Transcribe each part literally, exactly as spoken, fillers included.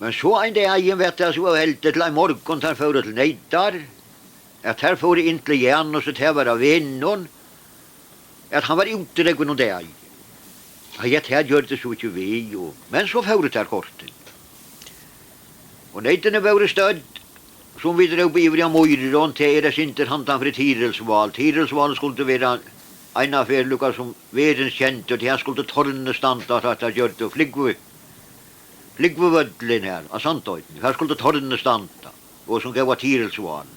Men so ein dagin var tað so heldigt til ein morgun, teir fóru til neytar, at teir fóru inn til Janus, og tað var á vegnum, at hann var útdrúgvin um dagin. Ja, tað gjørdi so ikki við, og, men so fóru teir kortini. Og neytini vóru stødd, sum vit rópa yvir á Mýrum, tað er eitt sindur handan fyri Tyrilsvál. Tyrilsvál skuldi vera eina ferð líka sum verðins kendur, tí har skuldi tornið standa, tá teir gjørdu flúgvu-, flúgvuvøllin har á Sandoynni. Har skuldi tornið standa, og sum góða Tyrilsvál.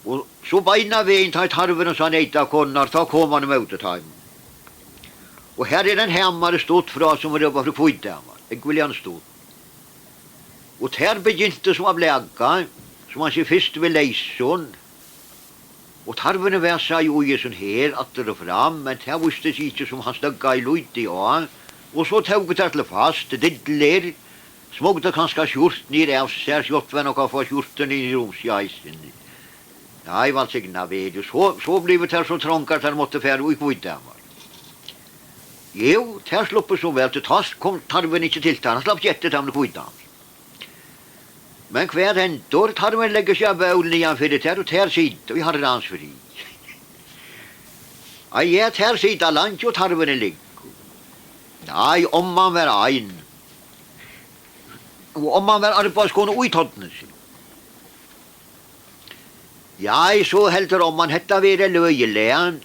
Og so beinanvegin, tá ið tarvurin sá neytakonurnar, tá kom hann ímóti teimum. Og har er ein hamari stutt frá, sum er rópað frá Hvítáar, ógvuliga stutt. Og tær begynti so at blaka, sum hann sigur, fyrst við leysum, og tarvurin vasaði í hesum her aftur og fram, men tað vísti seg ikki, sum hann støggaði lítið á, og so tóku tær til fast, dillir, smogdu kanska skjúrt niður av sær, sjálvt var nokk at fáa skjúrtuni niður um seg eisini. Nei, vælsigna verið, so, so blivu tær so trongar, tær máttu fara í Hvítáar. Jú, tær sluppu so væl, tí tá kom tarvurin ikki til tær, hann slapp ikki eftir teimum í Hvítáar. Men hvat hendir? Tarvurin leggur seg á ból niðan fyri tær, og tær sita í harrans frið. Á ja, tær sita leingi, og tarvurin liggur. Nei, omman var ein. Og omman var arbeiðskona í Tornesi. Ja, so heldur omman, hetta verður løgið,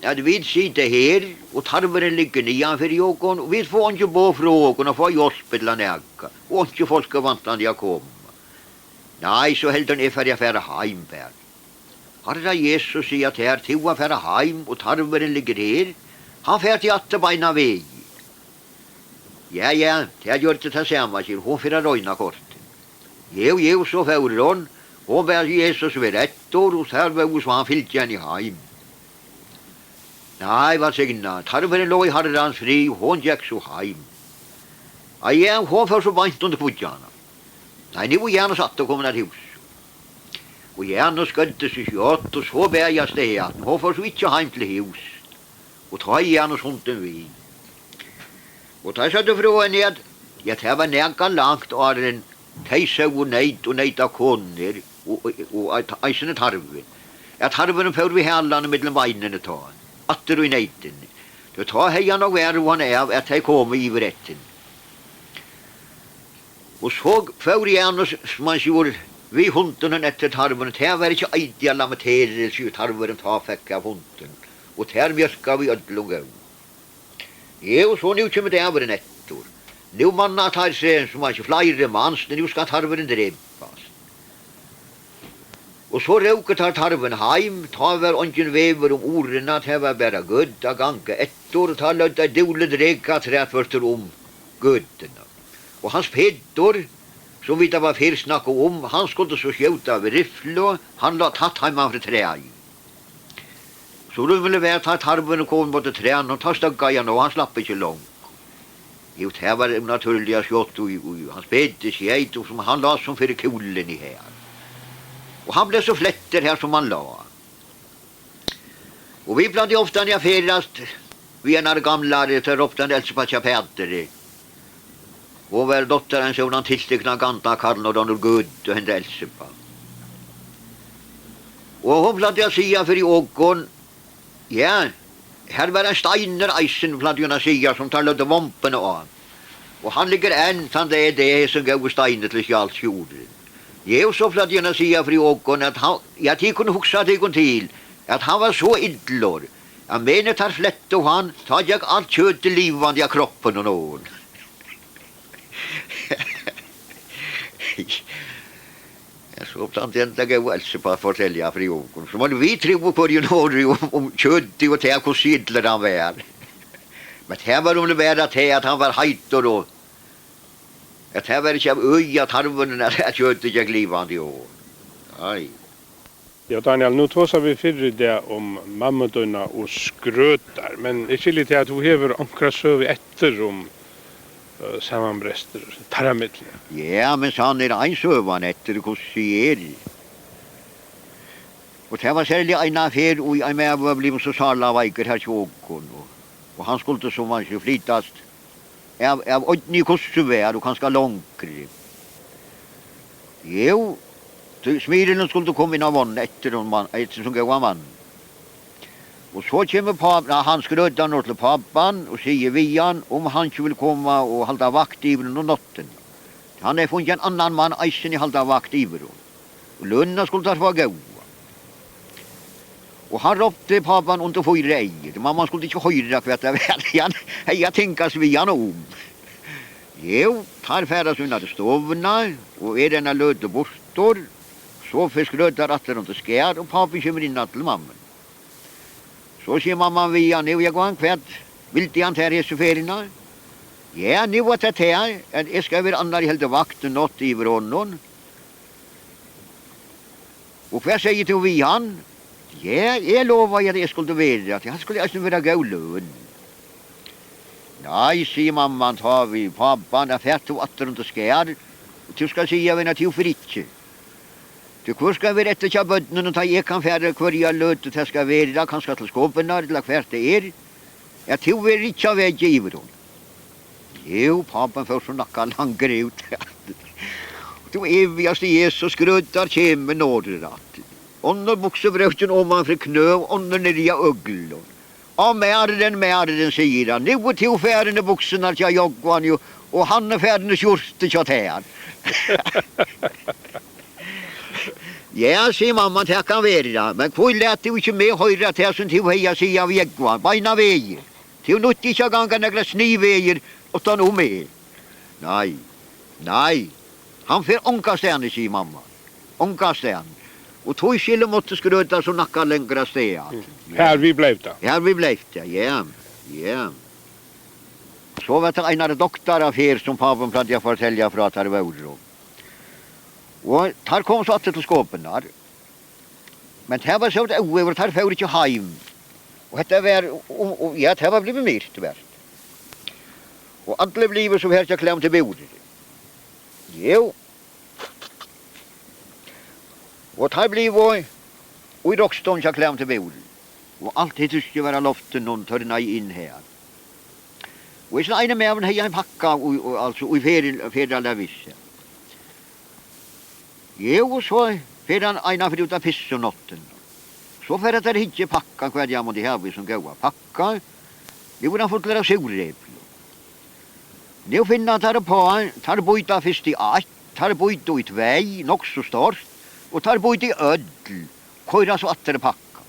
at vit sita her, og tarvurin liggur niðan fyri okkum, og vit fáa eingi boð frá okkum at fáa hjálp ella nakað, og einki fólk er væntandi at koma. Nei, so heldur hon, eg fari at fara heim bara. Harra Jesus, siga tær, tú at fara heim, og tarvurin liggur her, hann fer tí aftur beinan veg. Ja, ja, tað gjørdi tað sama, sigur, hon fer at royna kortini. Jú, jú, so fór hon. Hon bað Jesus vera eftir, og sær vóru so hann fylgdi henni heim. Nei, vælsigna, tarvurin lá í harrans frið, og hon gekk so heim. Á ja, hon fór so beint undir kvíggjarnar. Nei, nú er Janus aftur komin at hús. Og Janus skøddi seg skjótt, og so bæði av stað, hon fór so ikki heim til hús. Og tá er Janus hundin við. Og teir søgdu frá henni, at, ja, tað var nakað langt áðrenn tey sóu neyt og neytakonur og, og, og, og eisini tarvin. At tarvurin fór við halanum millum beinini tá, aftur í neytini. Tí tá hevði hann nokk varhugan av, at tey komu yvir eftir. Og so fór Janus, sum hann sigur, við hundinum eftir tarvunum. Tað var ikki eitt at lamentera, sigur, tarvurin tá fekk av hundinum. Og tær mjólkaðu í øllum góðum. Jú, so nú kemur dagurin eftir. Nú manna teir seg, sum hann sigur, fleiri mans, nú skal tarvurin drepast. Og so róku teir tarvin heim, tá var eingin vegur um urðina, tað var bara gøta at ganga eftir, og tá løgdu teir dúgligt reka afturat tvørtur um gøtuna. Og Hans Petur, sum vit hava fyrr snakkað um, hann skuldi so skjóta við riflu, hann lá tætt heiman fyri træið. So rímiliga væl, tá tarvurin kom móti trænum, tá støggaði hann, og hann slapp ikki longur. Jú, tað var natúrliga skjótt, í, í Hans Peturs skeyt, og sum hann lá sum fyri kúluni her. Og hann bleiv so flettur her, sum hann lá. Og vit plagdu ofta at ferðast við einari gamlari, so rópti hann Elsipa hjá Pæturi. Hon var dóttir ein sovorðnan tiltiknan gandakarl norðan úr Gøtu, henda Elsipa. Og hon plagdi at siga fyri okkum, ja, her var ein steinur eisini, plagdi hon at siga, sum teir løgdu vombuna á. Og hann liggur enn tann dag í dag, hesin góði steinur til skjals sjórin. Jú, so plagdi hon at siga fyri okkum, at hann, ja, tit kunnu hugsa tykkum til, at hann var so illur, at meðan teir flettu hann, tá gekk alt kjøtið livandi av kroppinum á honum. Ja, so plagdi henda góða Elsipa at fortelja fyri okkum, sum um vit trúðu hvørjum orði um, um kjøtið og tað, hvussu illur hann var. Men tað var um at vera tað, at hann var heitur, og at tað var ikki av øði, at tarvurin, at, at kjøtið gekk livandi á honum. Nei. Ja, Daniel, nú tosa vit fyrr í dag um mammu tína og skrøtar, men eg skilji teg, at tú hevur onkra søgu eftir um, eh, samanbrestur teirra millum. Ja, men sann er ein søgan eftir, hvussu er. Og tað var serliga eina ferð, og ein maður var blivin so sárliga veikur her hjá okkum, og, og hann skuldi, sum man sigur, flytast av, av oynni í Kosovo og kanska longri. Jú, tí Smyrlin skuldi koma inn á vágn eftir hon mann, eftir sum góðan mann. Og so kemur pá-, na, hann skrøtar nú til pápan og sigur við hann, um hann ikki vil koma og halda vakt yvir honum um náttina. Hann hevði fingið ein annan mann eisini halda vakt yvir honum. Og lønina skuldu teir fáa góða. Og hann rópti pápan undir fýra eygu. Mamman skuldi ikki hoyra hvat tað var, hann hevði at tingast við hann um. Jú, teir fara so inn til stovuna og eru eina løtu burtur. So fer skrøtar aftur undir skarð og pápin kemur inn til mammu. So sigur mamman við hann: "Nú, Jógvan, hvat vildi hann tær hesa ferðina?" "Ja, nú er tað tað, at eg skal vera annar, eg haldi vakt í nátt yvir honum." "Og hvat segði tú við hann?" "Ja, eg lovaði, at eg skuldi vera, at hann skuldi eisini vera góð løn." "Nei," sigur mamman tá við pápan, "at far tú aftur undir skarð, og tú skal siga við hann, at tú fer ikki. Tí hvør skal vera eftir hjá børnunum, tá eg kann fara hvørja løtu tað skal vera, kanska til Skopinnar, ella hvar tað er, at tú verður ikki á vegi yvir honum." Jú, pápin fór so nakað langur út. Tú ivast í hesum, skrøtar kemur norður aftur. Onnur buksubrókin oman fyri knø, onnur niðri á øglum. "Á, maðurin, maðurin," sigur hann, "nú ert tú farin í buksurnar hjá Jógvani, og, og hann er farin í skjúrtu hjá tær." "Ja," sigur mamman, "tað kann vera, men hví læt tú ikki meg hoyra tað, sum tú hevði at siga við Jógvan, beinan vegin? Tú nýtist ikki at ganga nakrar sniðvegir uttan um meg." "Nei, nei, hann fer ongastaðni," sigur mamma. "Ongastaðni." Og tískil mátti skrøta so nakað lengra stað. Her við bleiv tað. Her við bleiv tað, ja, ja. So var tað einari doktaraferð, sum pápin plagdi at fortelja frá, teir vóru. Og teir komu so aftur til Skopinnar. Men tað var so, at óveður, teir fóru ikki heim. Og hetta var, og, og, ja, tað var blivið myrkt, var. Og allir blivu so her hjá Klæmti Búri. Jú. Og teir blivu í, í Rokstovuni hjá Klæmti Búri. Og alt hitt húskið var á loftinum, tørnaði inn her. Og hesin eini maðurin hevði ein pakka, og, og, altso, í ferð-, ferðalag við sær. Jú, og so fer hann eina ferð út at pissa um náttina. So fara teir at hyggja í pakkan, hvat hann mundi hava í sum góða pakka. Nú er hann fullur av súreplum. Nú finna teir uppá, teir býta fyrst í eitt, teir býta í tvey, nokk so stórt, og teir býta í øll, koyra so aftur í pakkan.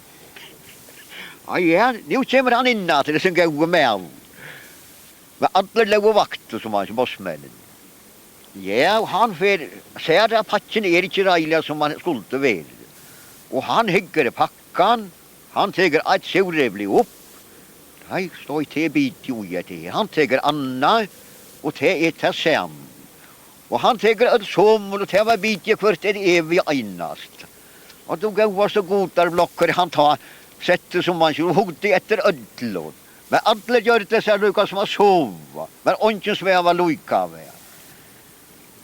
Á ja, nú kemur hann inn aftur, hesin góði maður. Men allir lógu vakt, sum hann, sum bossmenninir. Ja, og hann fer, sær at pakkin er ikki reiðiliga, sum hann skuldi verið. Og hann hyggur í pakkan, hann tekur eitt súrepli upp. Nei, stóð tað biti í hetta her. Hann tekur annað, og tað er tað sama. Og hann tekur øll somul, og tað var bitið hvørt er evig einast. Og tú góðasti gudar blokkur, hann tá setti sum hann skuldi og hugdi eftir øllum. Men allir gjørdu sær líka sum at sova, men eingin svav allíkavæl.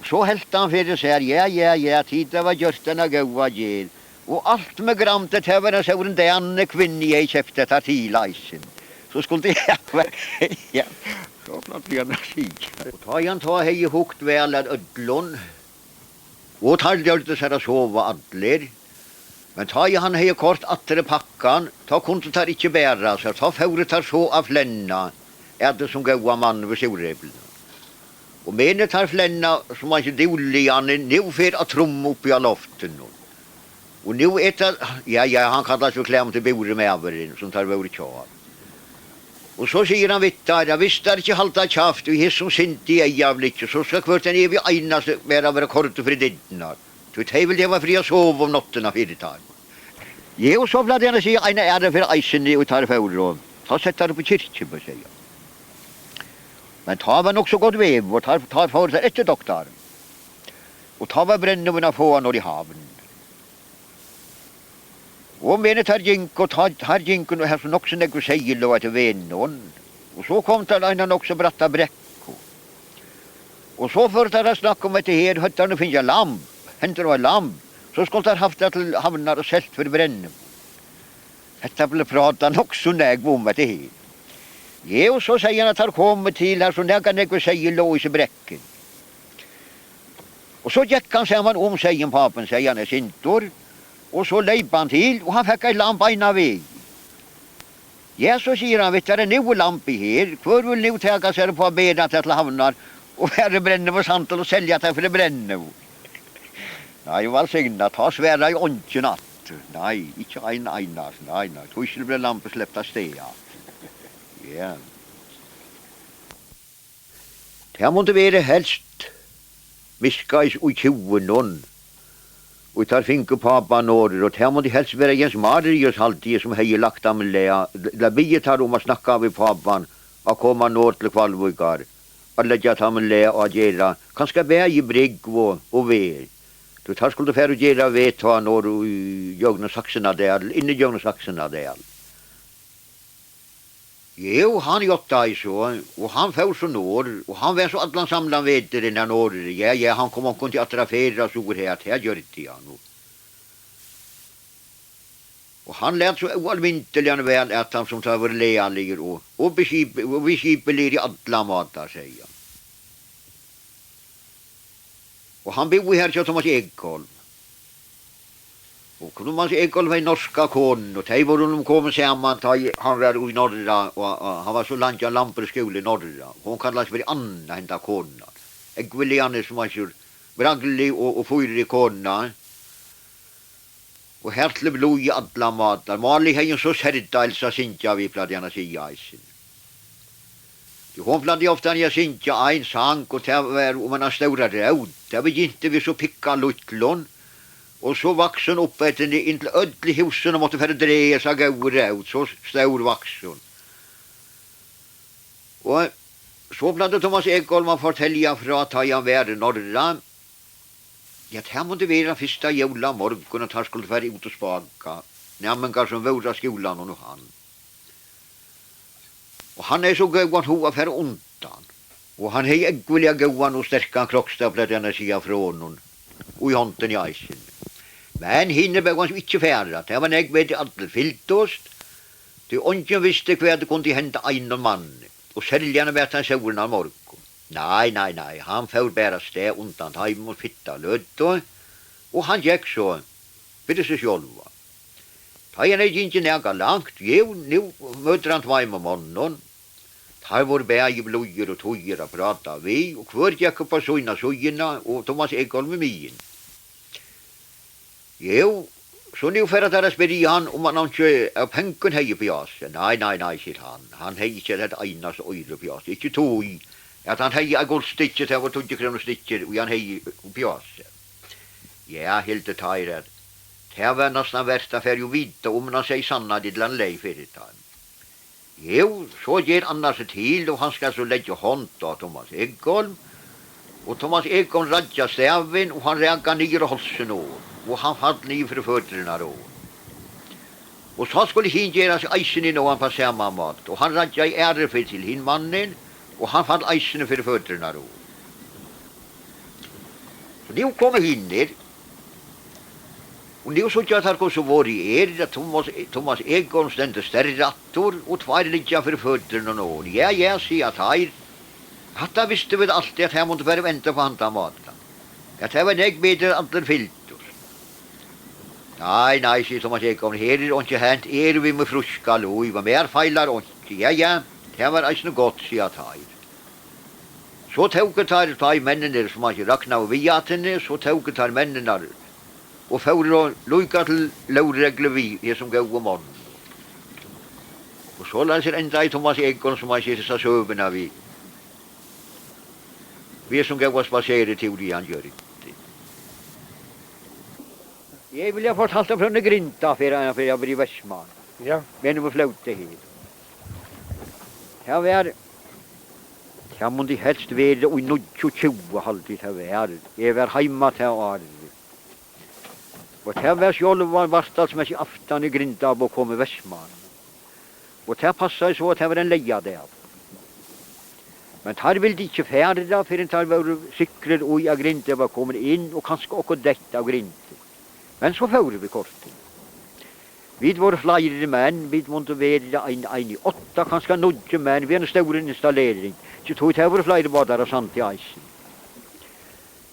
So helt hann fyri sær: Ja, ja, ja, tit hava gjørt eina góða gerð. Og alt meg gramdi, tað var ein stóran dani kvinni, eg keypti hetta til eisini. So skuldi eg hava, ja, so plagdi hann at siga. Og tá hann tá hevði hugt væl at øllum, og teir gjørdu sær at sova allir. Men tá ið hann hevði koyrt aftur í pakkan, tá kundu teir ikki bera seg, tá fóru teir so at flenna at hesum góða manni við súreplunum. Og meðan teir flenna, sum hann ikki dúgliga, nú fer at trumma uppi á loftinum. Og nú er tað, ja, ja, hann kallar seg Klæmti Búri maðurin, sum teir vóru hjá. Og so sigur hann við teir, at viss teir ikki halda kjaft í hesum syndi eygnablikki, so skal hvørt ein evig einasti vera, vera koyrdur fyri dyrnar. Tí tey vildu hava frið at sova um náttina fyri teir. Jú, so plagdi hann at siga eina aðru ferð eisini, og teir fóru, og tá settu teir upp í kirkju, má eg siga. Men tá var nokk so gott veður, og tá, tá fóru teir eftir doktaranum. Og tá var brennivín at fáa norður í Havn. Og meðan teir gingu, tá, teir gingu nú her, so nokk so nógvur seyður lá eftir vegnum. Og so komu teir til eina nokk so bratta brekku. Og so fóru teir at snakka um hetta her, høvdu teir nú fingið lamb, hendan var lamb, so skuldu teir havt tað til Havnar og selt fyri brennivín. Hetta bleiv prátað nokk so nógv um hetta her. Jo, so segði hann, at teir komu til har, so nakað nógvir seyðir lógu í seg brekkin. Og so gekk hann saman um seyðin, pápin, segði hann, eitt sindur, og so leyp hann til, og hann fekk eitt lamb beinan veg. Ja, so sigur hann, vit, tað er nú lambið her, hvør vil nú taka sær upp á bera tað til Havnar, og fara í brennivínshandil og selja tað fyri brennivín? Nei, vælsigna, tá svaraði eingin aftur. Nei, ikki ein einasti, nei, nei, tískil bleiv lambið slept av stað. Ja. Tað mundi verið helst miðskeiðis í tjúgunum, og teir fingu pápan norður, og tað mundi helst vera Jens Marius, haldi eg, sum hevði lagt teimum lag, ella biðið teir um at snakka við pápan, at koma norð til Hvalvíkar, at leggja teimum lag og at gera, kanska bæði brúgv og, og veg. Tí teir skuldu fara og gera veg tá norður í gjøgnum Saksunadal, inn í gjøgnum Saksunadal. Jú, hann játtaði so, og hann fór so norður, og hann var so allan samlan veturin har norður. Ja, ja, hann kom onkuntíð aftur at ferðast suður her, tað gjørdi hann. Og, og hann læt so óalmindiliga væl at hann, sum tá var lagaligur og, og beskip-, og viðskipuligur í allar mátar, segði hann. Og hann búði har hjá Thomas Ekholm. Og Thomas Ekholm hevði norska konu, og tey vóru nú komin saman, tá ið hann var í Norra, og, og hann var so leingi á landbruksskúla í Norra. Hon kallaðist fyri Anna, henda konan. Ógvuliga, sum man sigur, braglig og, og fýrlig kona. Og herlig blíð í allar mátar. Málið hevði hon so serdeilis at syngja við, plagdi hann at siga eisini. Tí hon plagdi ofta at syngja ein sang, og tað var um eina stóra rót. Tað begynti við so pikkalítlum, og so vaks hon upp eftir henni, inntil øll í húsinum máttu fara at draga hesa góðu rót, so stór vaks hon. Og so plagdi Thomas Ekholm at fortelja frá, tá ið hann var í Norra. Ja, tað mundi vera fyrsta jólamorgun, at teir skuldu fara út og spáka, næmingar sum vóru á skúlanum og hann. Og hann hevði so góðan hug at fara undan. Og hann hevði ógvuliga góðan og sterkan krókstav, plagdi hann at siga frá honum, í hondini eisini. Men hinir bóðu hann so ikki fara. Tað var nógv betri, allir fylgdust, tí eingin visti, hvat kundi henda einum manni, og serliga um at hann sór hann morgun. Nei, nei, nei, hann fór bara avstað undan teimum fyrsta løtu, og hann gekk so fyri seg sjálvan. Tá hann hevði gingið nakað langt, jú, nú møtir hann tveimum monnum. Teir vóru bæði blíðir og tíðir at práta við, og hvør gekk upp á sína síðuna, og Thomas Ekholm í miðjuni. Jú, so nú fara teir at spyrja hann, um hann einki av pengum hevði uppi á sær. Nei, nei, nei, sigur hann, hann hevði ikki eitt einasta oyra uppi á sær, ikki tí, at hann hevði eitt gullstykki, tað var tíggjukrónustykkir, ið hann hevði uppi á sær. Ja, hildu teir, at tað var næstan vert at fara og vita, um hann segði sannheit ella hann leyg fyri teimum. Jú, so ger annar seg til, og hann skal so leggja hond á Thomas Ekholm, og Thomas Ekholm raggar stavin, og hann rakar niður á hálsin á honum, og hann fall niður fyri føturnar á honum. Og so skulu hin gera seg eisini nógvan á sama máta, og hann raggaði aðru ferð til hin mannin, og hann fall eisini fyri føturnar á honum. So nú koma hinir, og nú síggja teir, hvussu vorðið er, at Thomas, Thomas Ekholm stendur stærri aftur, og tveir liggja fyri føturnar á honum. Ja, ja, siga teir, hatta vistu vit altíð, at her mundi fara at enda upp á handan mátan. At tað var nógv betri, at allir fylgdust. Nei, nei, sigur Thomas Ekholm, her er einki hent, eg eri við mítt fríska lív, og mær feilar einki. Ja, ja, tað var eisini gott, siga teir. So tóku teir, teir menninir, sum hann raknaðu við at henni, so tóku teir menninar og fóru líka til lógreglu við hesum góðu monnum. Og soleiðis er endaði Thomas Ekholm, sum hann sigur, hesa søguna við, við hesum góða spaseritúri, hann gjørdi. Eg vildi havt fortalt tað frá Grinda, fyri, fyri at vera í Vestmanna. Ja. Men nú er flótið her. Tað var, tað mundi helst vera í níggjuogtjúgu, haldi eg tað var. Eg var heima tað árið. Og tað var sjálvan Vatnsdalsmessuaftan í Grindavík kom í Vestmanna. Og tað passaði so, at tað var ein leygardagur. Men teir vildu ikki fara, fyrr enn teir vóru sikrir í, at Grindavík var komin inn, og kanska okkurt dett av Grindi. Men so fóru vit kortini. Vit vóru fleiri menn, vit mundu vera ein, ein í átta, kanska níggju menn, við eini stórari installering. Ikki tí tað vóru fleiri bátar á Sandi eisini.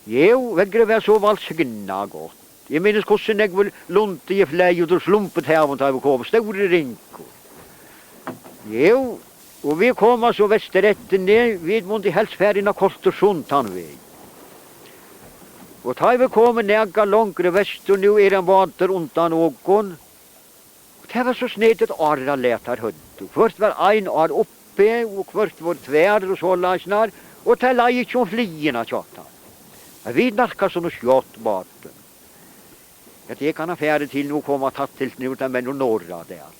Jú, veðrið var so vælsignað gott. Eg minnist, hvussu nógvur lundi eg fleyg út úr slumpetæum, tá eg kom, stórur ringur. Jú, og vit koma so vestureftir, vit mundu helst fara inn á Koltursund tann veg. Og tá ið vit komu nakað longri vestur, nú er ein bátur undan okum, og tað var so snedigt áralag teir høvdu. Hvørt var ein ár uppi, og hvørt vóru tvær og soleiðis nær, og tað leið ikki um fliðina hjá teimum. Men vit nærkaðust so skjótt bátin. At eg kann ha farið til, nú koma tað til, nú er tað menn úr Norðradal.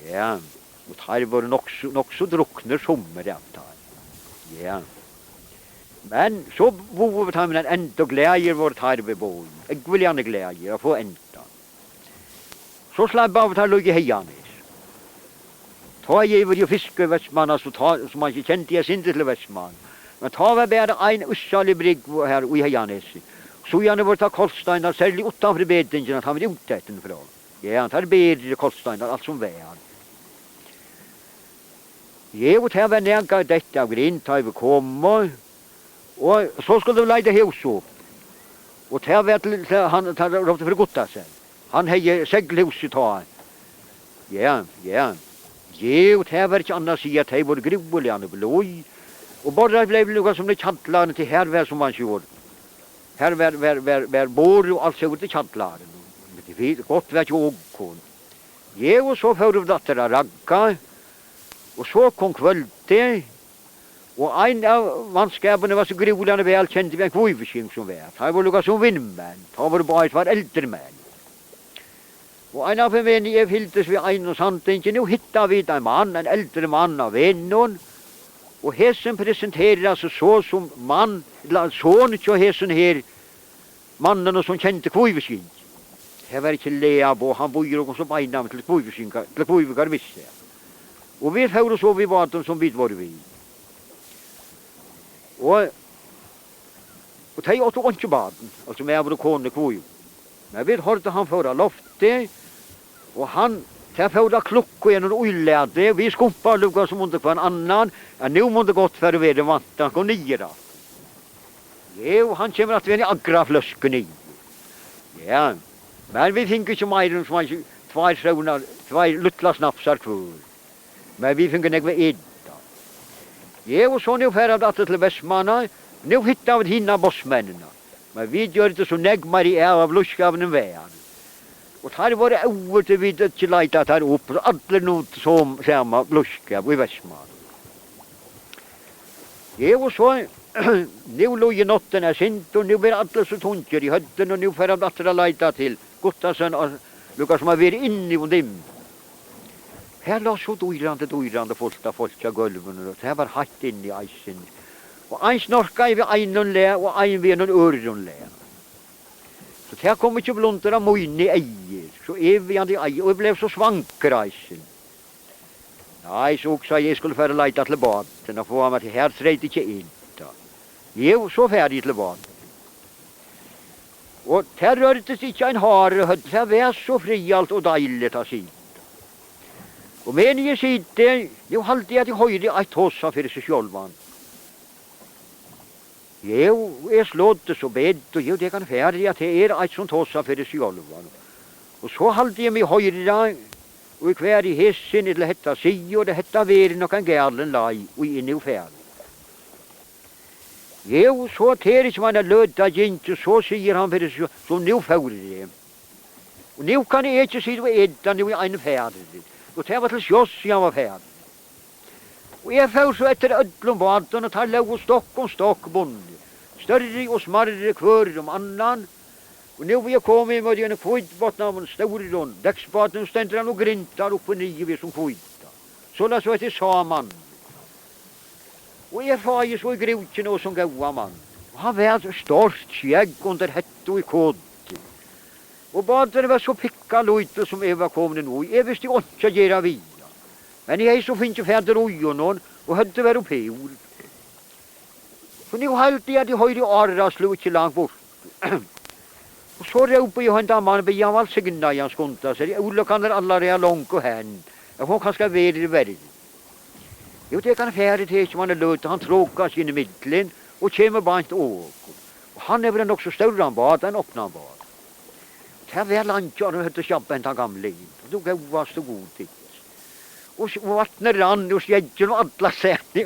Ja, og teir vóru nokk so, nokk so druknir summir av teimum. Ja. Men so bóðu vit teimum ein enda, og glaðir vóru teir við boðið. Ógvuliga glaðir at fáa enda. So sleppa vit teir líka í Heyganes. Tá eg var jú fiskað í Vestmanna, so tá, sum man ikki kendi, eg syndi til Vestmanna. Men tá var bara ein ørsalig brúgv her í Heyganesi. Síðani vóru tað koltsteinar, serliga uttan fyri betingina, at hann var úteftir frá. Ja, teir beru koltsteinar, alt sum var. Jú, tað var nakað dett av grind, tá ið vit komu. Og so skuldu vit leita hús upp. Og tað var til, til hann, tað rópti fyri Guttasen. Hann hevði seglhúsið tá. Ja, ja. Jú, tað var ikki annað at siga, tey vóru grúiliga blíð. Og borað bleiv líka sum í kjallaranum, tí her var sum man sjálvur. Her var, var, var, var borað og alt sikkurt í kjallaranum. Men tað var gott, var hjá okkum. Jú, og so fóru vit aftur at ragga. Og so kom kvøldið. Og ein av mannskapinum var so grúiliga væl kendur við ein kvívisking sum var. Teir vóru líka sum vinmenn. Teir vóru báðir tveir eldri menn. Og einaferð meðan eg fylgdist við einum sandingi, nú hitta vit ein mann, ein eldri mann á vegnum, og hesin presenterar seg so sum mann, ella son hjá hesum her manninum, sum kendi kvívisking. Tað var ikki lag á, hann býður okkum so beinanvegin til kvíviskingar, til kvívíkar við sær. Og vit fóru so við bátin, sum vit vóru við. Og, og tey áttu einki barn, altso maður og kona í Kvívík. Men vit hoyrdu, hann fór á loftið, og hann, tað fór at klukka í einum ílati, vit skumpa líka sum undir hvønn annan, at nú mundi gott fara at vera vant, hann kom niður aftur. Jú, hann kemur aftur við eini agrafløsku niður. Ja, men vit fingu ikki meira enn sum ein tveir krónur, tveir lítlar snapsar hvør. Men vit fingu nógv at eta. Jú, og so nú fara vit aftur til Vestmanna. Nú hitta vit hinar bátsmenninar. Men vit gjørdu so nógv meira av, av blíðskapinum var. Og teir vóru óður, tí vit ikki leitaðu teir upp. Allir nutu sum sama blíðskap í Vestmanna. Jú, og so, nú líður náttin eitt sindur, og nú verða allir so tungir í høvdinum, og nú fara vit aftur at leita til Guttasen, og líka sum at vera inni um dimmu. Her lá so dýrandi, dýrandi fult av fólki á gólvinum, og tað var heitt inni eisini. Og ein snorkaði við einum lag, og ein við einum øðrum lag. So tað kom ikki blundur á míni eygu, so eg við hann í eygu, og eg bleiv so svangur eisini. Nei, so hugsaði eg, eg skuldi fara at leita til bátin, og fáa mær, tí her treyt ikki inn. Jú, so fari eg til bátin. Og tað rørdi seg ikki ein hara í høvdinum, tað var so friðarligt og deiligt at sita. Og meðan eg siti, nú haldi eg at eg hoyri eitt tosa fyri seg sjálvan. Jú, eg sloti so betur, jú, tað kann vera, at tað er eitt sum tosar fyri seg sjálvan. Og so haldi eg meg hoyra, og hvar er hesin, ella hetta sigur, ella hetta verður nokk ein galin leið, og eg nú fari. Jú, so tað er ikki meir enn løta gingin, so sigur hann fyri seg sjálv, so nú fór eg. Og nú kann eg ikki sita og eta nú í eini ferð. Og tað var til sjós, eg var farin. Og eg fór so eftir øllum bátunum, og teir lógu stokk um stokk bundnir, størri og smærri hvør um annan. Og nú var eg komin við einum hvítbotnaðum stórum dagsbáti, nú stendur hann og grindar uppi niður við sum hvíta. Soleiðis var tað, sá mann. Og eg fái so í grúkin og sum góða mann. Og hann var stórt skegg undir hettu í koti. Og báturin var so pikkalítil, sum eg var komin í nú. Eg visti einki at gera við hann. Men eg hevði so fingið fatur í honum, og høvdið var jú púl. So nú haldi eg, at eg hoyri árasløg ikki langt burtur. Og so rópi eg hendan mann, biði hann vælsignaðan skunda sær, ólukkan er allar her longu hen, at hon kanska verður verri. Jú, tað kann fara, tað er ikki mann er løta, hann trókar seg inn í millum og kemur beint á okkum. Og hann hevur ein nokk so stóran bát, ein opnan bát. Tað var leingi, áðrenn vit høvdu skjabbað hendan gamla inn. Og tú góðasti Gud, og s-, og vatnið rann úr skegginum alla staðni.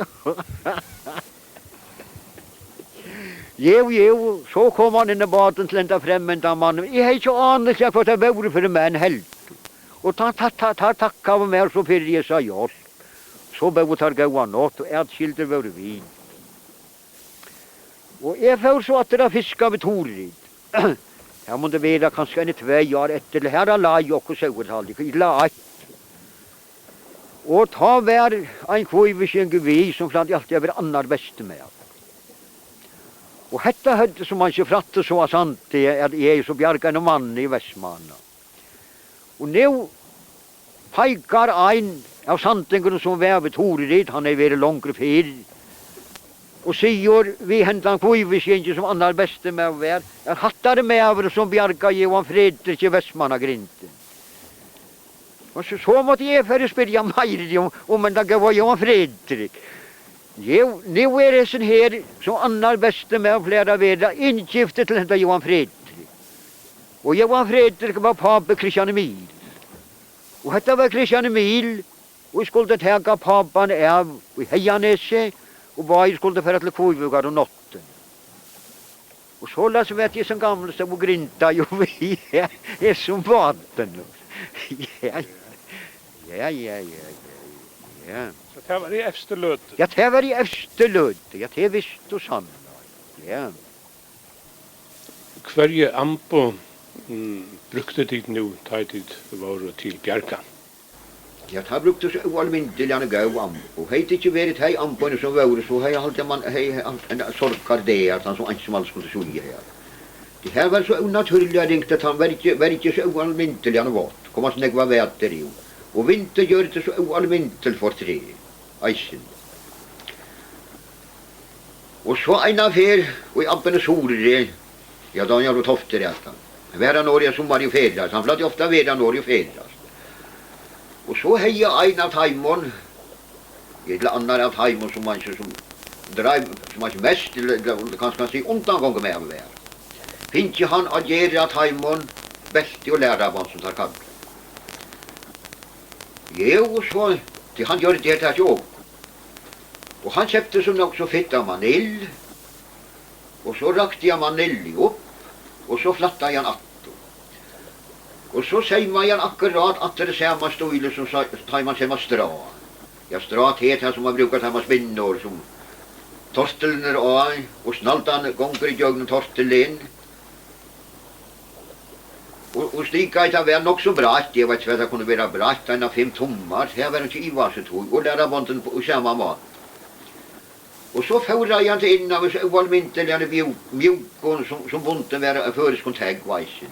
Jú, jú, so kom hann inn í bátin til henda fremmanda mannin. Eg hevði ikki ánilsi, hvat tað vóru fyri menn heldur. Og tá, tá, tá, tá takkaðu mær so fyri hesa hjálp. So bóðu teir góða nátt, og atskildir vóru vit. Og eg fór so aftur at fiska við Turið. Her mundi vera kanska eini tvey ár eftir, til har leið okkum sólarhaldið, illa eitt. Og tá var ein kvívíkingur við, sum plagdi altíð at vera annar besti maður. Og hetta høvdu, sum man seg frætti so á Sandi, at eg so bjargaði einum manni í Vestmanna. Og nú peikar ein av sandingunum, sum var við Turið, hann hevði verið longri fyrr, og sigur við hendan kvívíkingin, sum annar besti maður var, at hatta er maðurin, sum bjargaði Jóan Fredrik í Vestmannagrindini. Og so, so mátti eg fara og spyrja meiri um, um hendan góða Jóan Fredrik. Jú, nú er hesin her, sum annar besti maður plagar at vera, inngiftur til henda Jóan Fredrik. Og Jóan Fredrik var pápi Kristian Emil. Og hetta var Kristian Emil, og skuldi taka pápan av í Heyganesi, og báðir skuldu fara til Kvívíkar um náttina. Og soleiðis var tað, sum gamli stóð og grindaði við hesum bátinum. Ja, ja, ja, ja, ja, ja. So tað var í evstu løtu? Ja, tað var í evstu løtu. Ja, tað vistu sanniliga. Ja. Hvørji amboð, mm, brúktu tit nú, tá ið tit vóru til bjargar? Ja, tað brúktu so óalmindiliga góð amboð. Hevði tað ikki verið tey amboðini, sum vóru, so hevði eg haldið, man hevði havt ein sorgardag, at hann so einsamallur skuldi svíða her. Tí her var so ónatúrliga ringt, at hann var ikki, var ikki so óalmindiliga vátt. Kom so nógvar vætur í. Og vindur gjørdi so óalmindiligt fortreð eisini. Og so eina ferð í abbin Suðuri, ja, tá hann var toftur at hann. Var hann norður í summar og ferðast, hann plagdi ofta at vera norður og ferðast. Og so hevði ein av teimum, ella annar av teimum, sum man sum dreiv, sum man mest, ella, ella kanska kann siga undangongumaður var, fingið hann at gera teimum belti og lærabond, sum teir kalla. Jú, so, tí hann gjørdi hetta hjá okkum. Og hann keypti so nokk so fitt av manill, og so rakti hann manillið upp, og so flættaði hann aftur. Og so seymaði hann akkurát aftur í sama stíli sum sa-, tá ið man seymar strá. Ja, strá, tað er tað, sum man brúkar, tá man spinnur, sum tortilin er á, og snaldan gongur ígjøgnum tortilin. Og, og stikaði tað væl nokk so breitt, eg veit ikki, hvat tað kundi vera breitt, eina fimm tummar, tað var ikki iva, so tog, og lærabondin í sama máta. Og so fóraði hann tað inn av so óalmindiliga mjú-, mjúkum, sum, sum bundin var av føroyskum tógv eisini.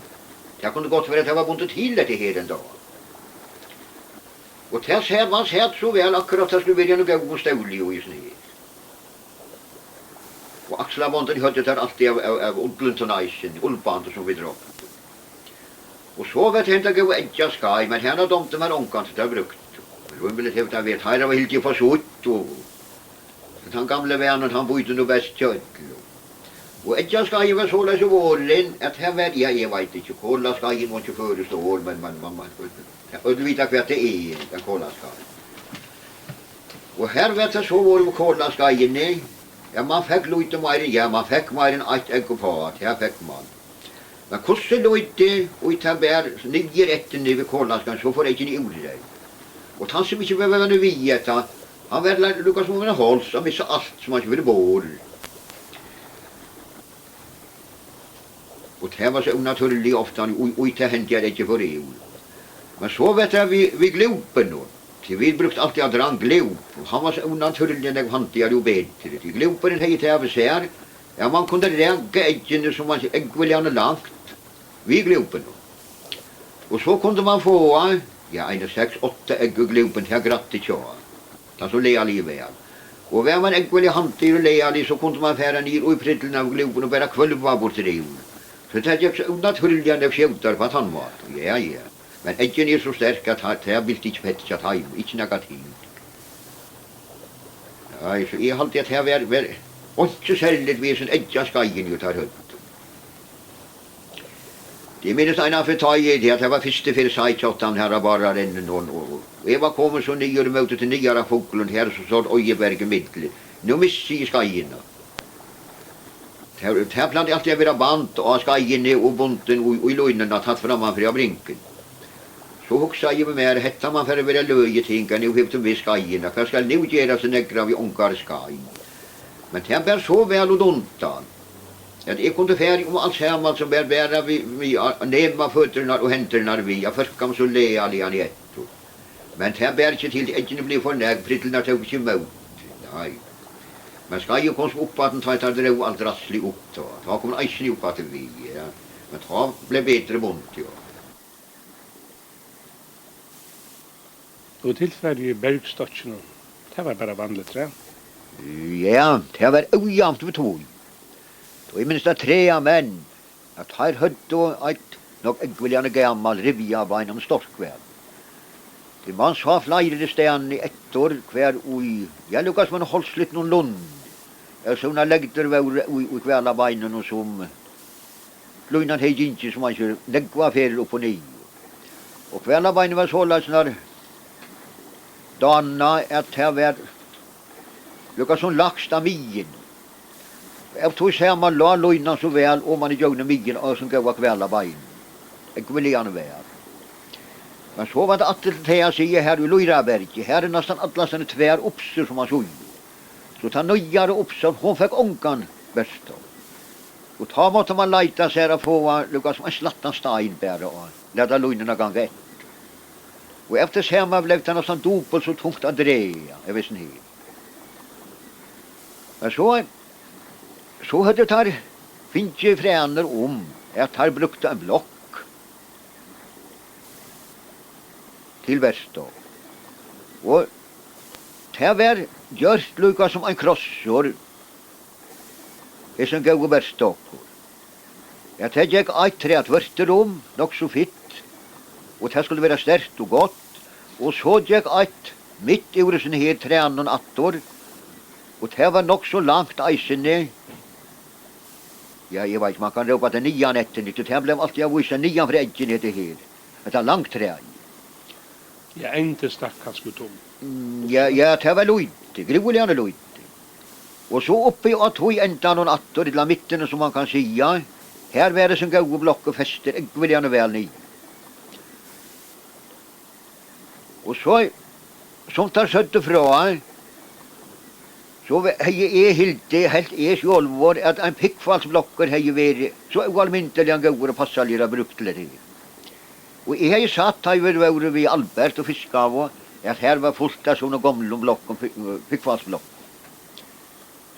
Tað kundi gott vera, at tað var bundið til hetta her enntá. Og tað sat, man sat so væl, akkurát tað skuldi verið í einum góðum stóli í hesum her. Og akslabondini høvdu teir altíð av, av, av ullum, sum eisini, ullbandi, sum vit róptu. Og so var tað henda góða eggjaskeið, men hana dámdi mær ongantíð, tað brúktu. Men rímiligt hevur tað verið, teir hava hildið upp á sítt, og tann gamli vanin, hann bítur nú best hjá øllum. Og eggjaskeiðin var soleiðis vorðin, at har var, ja, eg veit ikki, kolaskeiðin var ikki føroyskt orð, men, men, men, men, øll vita, hvat tað er, ein kolaskeið. Og har var tað so vorðið við kolaskeiðini, at man fekk lítið meir, ja, man fekk meir enn eitt egg uppá, tað fekk man. Men hvussu lítið, og tað bar niður eftir við kolaskeiðini, so fór eggini úr. Og tann, sum ikki var vanur við hetta, hann var la-, líka sum ein háls, hann misti alt, sum hann ikki vildi borið. Og tað var so ónatúrliga ofta, í, í tað hendi, at eggið fór úr. Men so var tað við, við glúpinum. Tí vit brúktu altíð at dranga glúp, og hann var so ónatúrliga nógv handigari og betri. Tí glúpurin hevði tað við sær, at man kundi raka eggini, sum var eggvaliga langt, við glúpinum. Og so kundi man fáa, ja, eini seks, átta egg úr glúpini, tað græddi hjá. Tað so lagaligi væl. Og var man ógvuliga handigur og lagaligur, so kundi man fara niður í prilluna av glúpum og bara hvølva burtur úr. So tað gekk so ónatúrliga nógv skjótari á tann mátan. Ja, ja. Men eggini eru so sterk, at tað, tað vildi ikki fella hjá teimum, ikki nakað til. Nei, so eg haldi, at tað var, var einki serligt við hesum eggjaskeiðinum, ið teir høvdu. Eg minnist eina ferð, tá eg, ja, tað var fyrstu ferð eg sá kjøt av hesum barrarenninum, og, og, og eg var komin so niður ímóti tí niðara fuglinum, har so, so Oyjaberg í miðjuni. Nú missi eg skeiðina. Tað, tað plagdi altíð at vera band á skeiðini og bundin í, í línuna tætt framman fyri á bringunum. So hugsaði eg við mær, hetta man fara at vera løgið, Tinga, nú hevur tú mist skeiðina. Hvat skal nú gerast, so nógv við ongari skeið? Men tað bar so væl út undan, at eg kundi farið um alt saman, sum var bara við, við at nema føturnar og hendurnar við, at førka meg so lagliga niðureftir. Men tað bar ikki til, eggini blivu for nógv, prillurnar tóku ikki ímóti. Nei. Men skeiðin kom so upp aftur, tá ið teir drógu alt draslið upp, tá. Tá kom hon eisini upp aftur við, ja. Men tá bleiv betri bundið, ja. Og tilfarið í bergstokkinum, tað var bara vanligt træ? Ja, tað var ójavnt við tí. Og eg minnist, at træamenn, at teir høvdu eitt nokk ógvuliga gamalt rivjabein, um stork var. Tí man sá fleiri staðni eftir, hvar í, ja, líka sum ein hálvslitnum lundi, ella sovorðnar legdur vóru í, í hvalabeininum, sum línan hevði gingið sum ein nógvar ferðir upp og niður. Og hvalabeinið var soleiðis nær dánað, at tað var líka sum lægst á miðjuni. Av tí sama lá línan so væl oman ígjøgnum miðjuna á hesum góða hvalabeininum. Ógvuliga væl. Men so var tað aftur til tað at siga, har í Lýrabergi, har eru næstan allastaðni tvær upsur, sum man sýgur. So tann niðara upsan, hon fekk ongan bergstokk. Og tá mátti man leita sær at fáa líka sum ein slættan stein bara og lata línuna ganga eftir. Og av tí sama bleiv tað næstan dupult so tungt at draga, eg veitst ikki. Men so, so høvdu teir fingið frænir um, at teir brúktu ein blokk til bergstokk. Og tað var gjørt líka sum ein krossur, hesin góði bergstokkur. Ja, tað gekk eitt træ tvørtur um, nokk so fitt, og tað skuldi vera sterkt og gott, og so gekk eitt mitt úr hesum her trænum aftur, og tað var nokk so langt eisini. Ja, eg veit, man kann rópa tað niðan eftir, tí tað bleiv altíð at vísa niðan fyri eggini, hetta her, hetta langtræið. Ja, ein stakk kanska út um. Mm, ja, ja, tað var lítið, grúiliga lítið. Og so uppi á tí endanum aftur, ella mittuni, sum man kann siga, har var hesin góði blokkur festur ógvuliga væl niður. Og so, sum teir søgdu frá, so ve-, hevði eg hildið, helt eg sjálvur, at ein pikkfallsblokkur hevði verið so óalmindiliga góður og passaligur at brúkt til hetta her. Og eg hevði sagt, tá vit vóru við Albert og fiskaðu, at har var fult av sovorðnum gomlum blokkum, pi-, pikkfallsblokkum.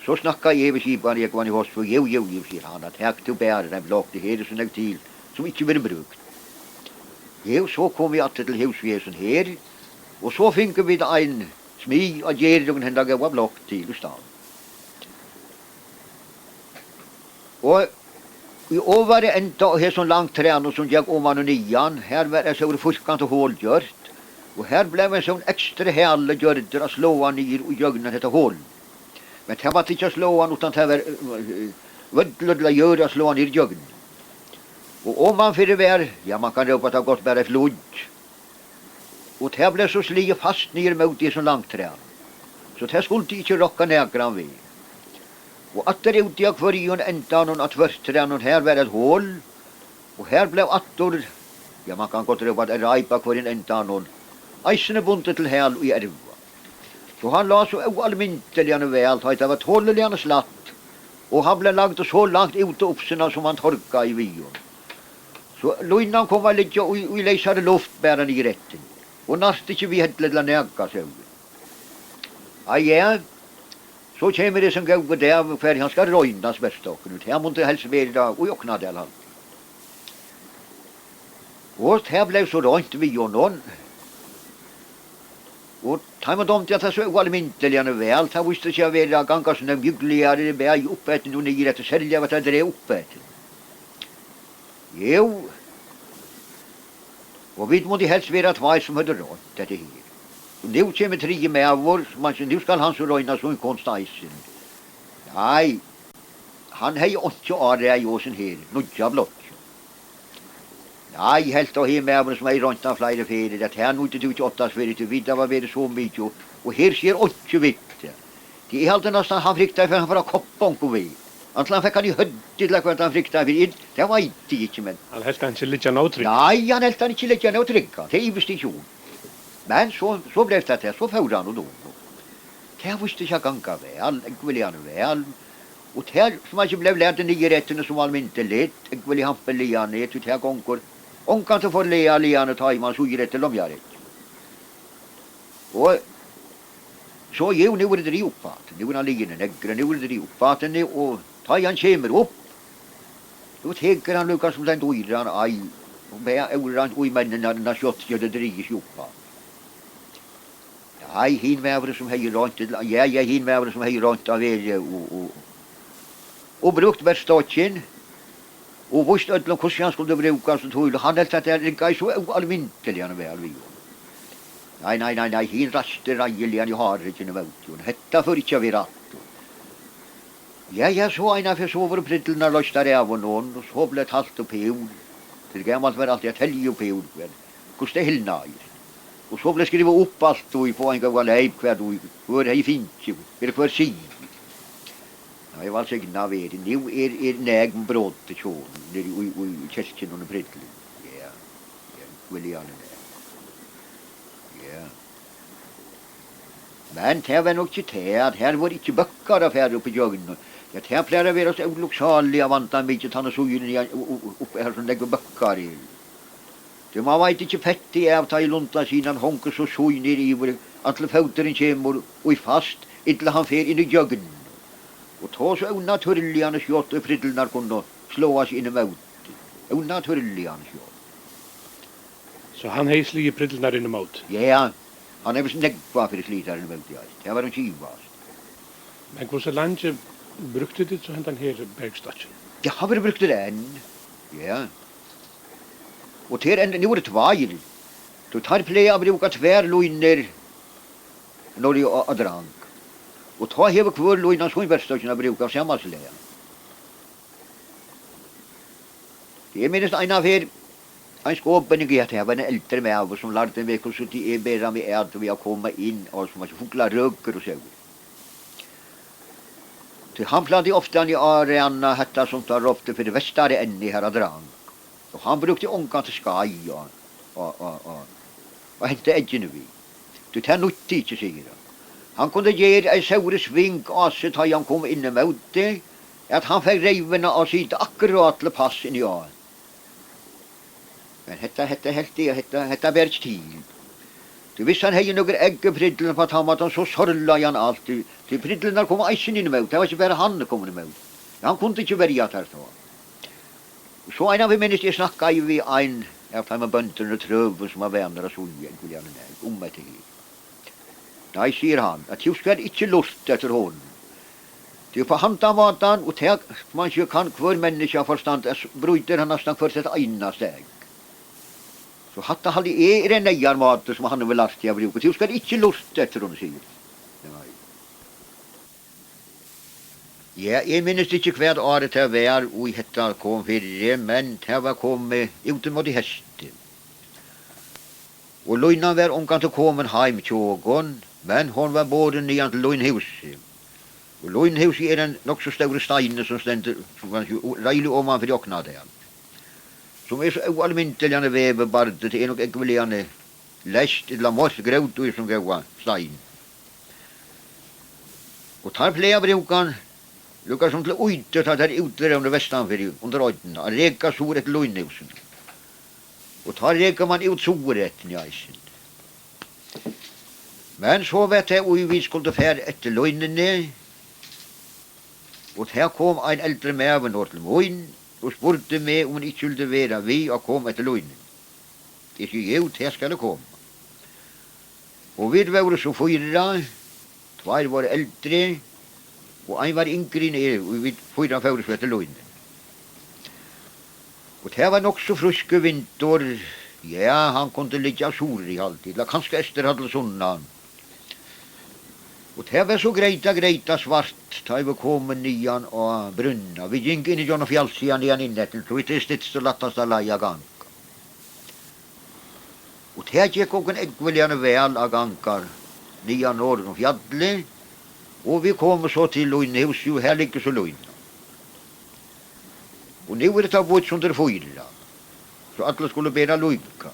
So snakkaði eg við skiparan, Jógvan í Hósvík, "Jú, jú, jú," sigur hann, "at tak tú bara ein blokk, tað her er so nógv til, sum ikki verður brúkt." Jú, so komu vit aftur til hús við hesum her, og so fingu vit ein smið at gera okkum henda góða blokk til í staðin. Og í ovaru enda á hesum langtrænum, sum gekk oman og niðan, har var eitt stórt fýrkantað hol gjørt, og har bleiv ein sovorðin ekstra hali gjørdur at sláa niður ígjøgnum hetta holið. Men tað mátti ikki sláa hann, uttan tað var, eh, vøllur ella jørð at sláa niður ígjøgnum. Og omanfyri var, ja, man kann rópa tað gott, bara eitt flíggj. Og tað bleiv so sligið fast niður móti hesum langtrænum, so tað skuldi ikki rokka nakran veg. Og aftur úti á hvørjum endanum á tvørtrænum, har var eitt hol, og har bleiv aftur, ja, man kann gott rópa tað reip á hvørjum endanum, eisini bundið til hal í erva. So hann lá so óalmindiliga væl, tá ið tað var toliliga slætt, og hann bleiv lagdur so langt út á upsuna, sum hann torgaði við honum. So línan kom at liggja í, í leysari luft bara niður eftir, og nært ikki við helli ella nakað, sóu vit. Á ja, so kemur hesin góði dagur, hvar hann skal roynast, bergstokkurin, og tað mundi helst vera í Oknadal, haldi eg. Og tað bleiv so roynt við honum, og teimum dámdi hann tað so óalmindiliga væl, tað vísti seg at vera at ganga so nógv mjúkligari, bæði upp eftir og niður eftir, serliga var tað at draga upp eftir. Jú, og vit mundu helst vera tveir, sum høvdu roynt hetta her. Og nú kemur triði maður, sum hann, nú skal hann so royna sín kunst eisini. Nei, hann hevði einki áræði í hesum her nýggja blokki. Nei, helt tá hin maðurin, sum hevði roynt hann fleiri ferðir, at her nýtti tú ikki áttast fyri, tí vit hava verið so mikið, og, og her sker einki við tað. Tí eg haldi næstan, hann fryktaði, fyri hann fór at koppa onkur við. Antin hann fekk hann í høvdið, ella hvat hann fryktaði fyri, eg, tað veit eg ikki, men hann helt hann ikki liggja nóg trygg. Nei, hann helt hann ikki liggja nóg trygg, tað ivist ikki um. Men so, so bleiv tað tað, so fór hann og dó. Tað vísti seg at ganga væl, ógvuliga væl. Og tað, sum ikki bleiv latið niður eftir, sum almindeligt, ógvuliga hampiliga niður, tí tað gongur ongantíð forlaga liðan, tá ið mann sýgur eftir lomviga. Og so, jú, nú er drið upp aftur, nú er hann liðin í neðra, nú er drið upp aftur, og tá ið hann kemur upp, nú tekur hann líka sum tann dýran ei, og bara óran í menninar, nær skjótt ger tað drigið seg upp aftur. Nei, hin maðurin, sum hevði roynt, ella, ja, ja, hin maðurin, sum hevði roynt at verið og, og, og brúkt verkstokkið, og víst øllum, hvussu hann skuldi brúka, so tí hann helt, at tað riggaði so óalmindiliga væl við honum. Nei, nei, nei, nei, hin reisti reiðiliga í hárryggin ímóti honum. Hetta fór ikki at vera aftur. Ja, ja, so einaferð, so vóru prillurnar loystar av honum, og so bleiv talt upp her. Til gamalt var altíð at telja upp her, men hvussu tað hilnaði. Og so bleiv skrivað upp alt, og í fáa ein góðan leik, hvat og hvør hevði fingið, fyri hvør sið. Nei, eg var signað verið. Nú er, er nægum brotið hjá honum, niðri í, í, í kirkjuni og prillum. Ja, ja, vil eg gjarna. Ja. Men tað var nokk ikki tað, at her vóru ikki bøkkar at fara upp ígjøgnum. Ja, tað plagar at vera so óluksáliga vandamikið, tann og síðan, ja, u-, u-, u-, uppi her, so nógvir bøkkar eru. Tí mann veit ikki pettið av, tá ið lundasíðan hongur so sín niður yvir, antin fóturin kemur í fast, ella hann fer inn ígjøgnum. Og tá so ónatúrliga skjótt, og prillurnar kunnu sláa seg inn ímóti. Ónatúrliga skjótt. So hann hevði sligið prillurnar inn ímóti? Ja, hann hevur nógvar ferðir sligið tær inn ímóti, ja. Tað var hann givast. Men hvussu leingi brúktu tit so hendan her bergstokkin? Ja, hann verður brúktur enn. Ja. Og tað er enn, nú eru tveir. Tí teir plaga at brúka tvær línur norðuri á, á Drang. Og tá hevur hvør lína sín bergstokkin at brúka, sama slag. Eg minnist eina ferð, ein skopinning, at har var ein eldri maður, sum lærdi meg, hvussu tí eg bera meg at við at koma inn, og sum at fugla røkur og so. Tí hann plagdi ofta at ræna hetta, sum teir róptu fyri vestara ennið, har á Drang. Og hann brúkti ongantíð skeið á, á, á, á, at henta eggini við. Tí tað nýtti ikki, sigur hann. Hann kundi gera eitt sórligt sving á seg, tá ið hann kom inn ímóti, at hann fekk reyvina at sita akkurát til pass inni á. Men hetta, hetta helt eg, hetta, hetta ber ikki til. Tí viss hann hevði nøkur egg í prillunum, tá mátti hann so sorlaði hann alt, tí, tí prillurnar komu eisini inn ímóti, tað var ikki bara hann komin ímóti. Hann kundi ikki verja tær tá. So eina ferð minnist eg snakkaði við ein av teimum bóndunum og trøum, sum var vanur at síga, ógvuliga nógv, um hetta her. Nei, sigur hann, at tú skalt ikki lurta eftir honum. Tí upp á handan mátan, og tað, man sigur, kann hvør menniskja forstanda, s-, brýtur hann næstan hvørt eitt einasta egg. So hatta haldi eg er ein neyðarmáti, sum hann hevur lært teg at brúka. Tú skalt ikki lurta eftir honum, sigur. Nei. Ja, eg minnist ikki, hvat árið tað var, ið hetta kom fyri, men tað var komið út ímóti heysti. Og línan var ongantíð komin heim hjá okkum, men hon var borin niðan til línhúsið. Og línhúsið er ein nokk so stórur steinur, sum stendur, sum kann siga, reiðiliga oman fyri Oknadal. Sum er so óalmindiliga veðurbardur, tað er nokk ógvuliga leyst, ella moytt grót í sum góða stein. Og teir plaga at brúka hann, líka sum til ídøð, tá teir eru úti vestan fyri, undir oynna, at reka suður eftir línhúsinum. Og tá rekur mann út suður eftir eisini. Men so var tað, ið vit skuldu fara eftir línuni, og tað kom ein eldri maður norður til mín og spurdi meg, um eg ikki vildi vera við at koma eftir línuni. Eg sigi, jú, tað skal eg koma. Og vit vóru so fýra, tveir vóru eldri, og ein var yngri enn eg, og vit fýra fóru so eftir línuni. Og tað var nokk so frískur vindur, ja, hann kundi liggja suðuri, haldi, ella kanska eystur til sunnan. Og tað var so greyta, greyta svart, tá ið vit komu niðan á brúnna. Vit gingu inn ígjøgnum fjallsíðuna niðan inn eftir, tí tað er stytsta og lættasta leið at ganga. Og tað gekk okkum ógvuliga væl at ganga niðan norður um fjallið, og vit komu so til Línuhúsið, og har liggur so línan. Og nú er hetta býtt sundur í fýra, so allir skulu bera líka.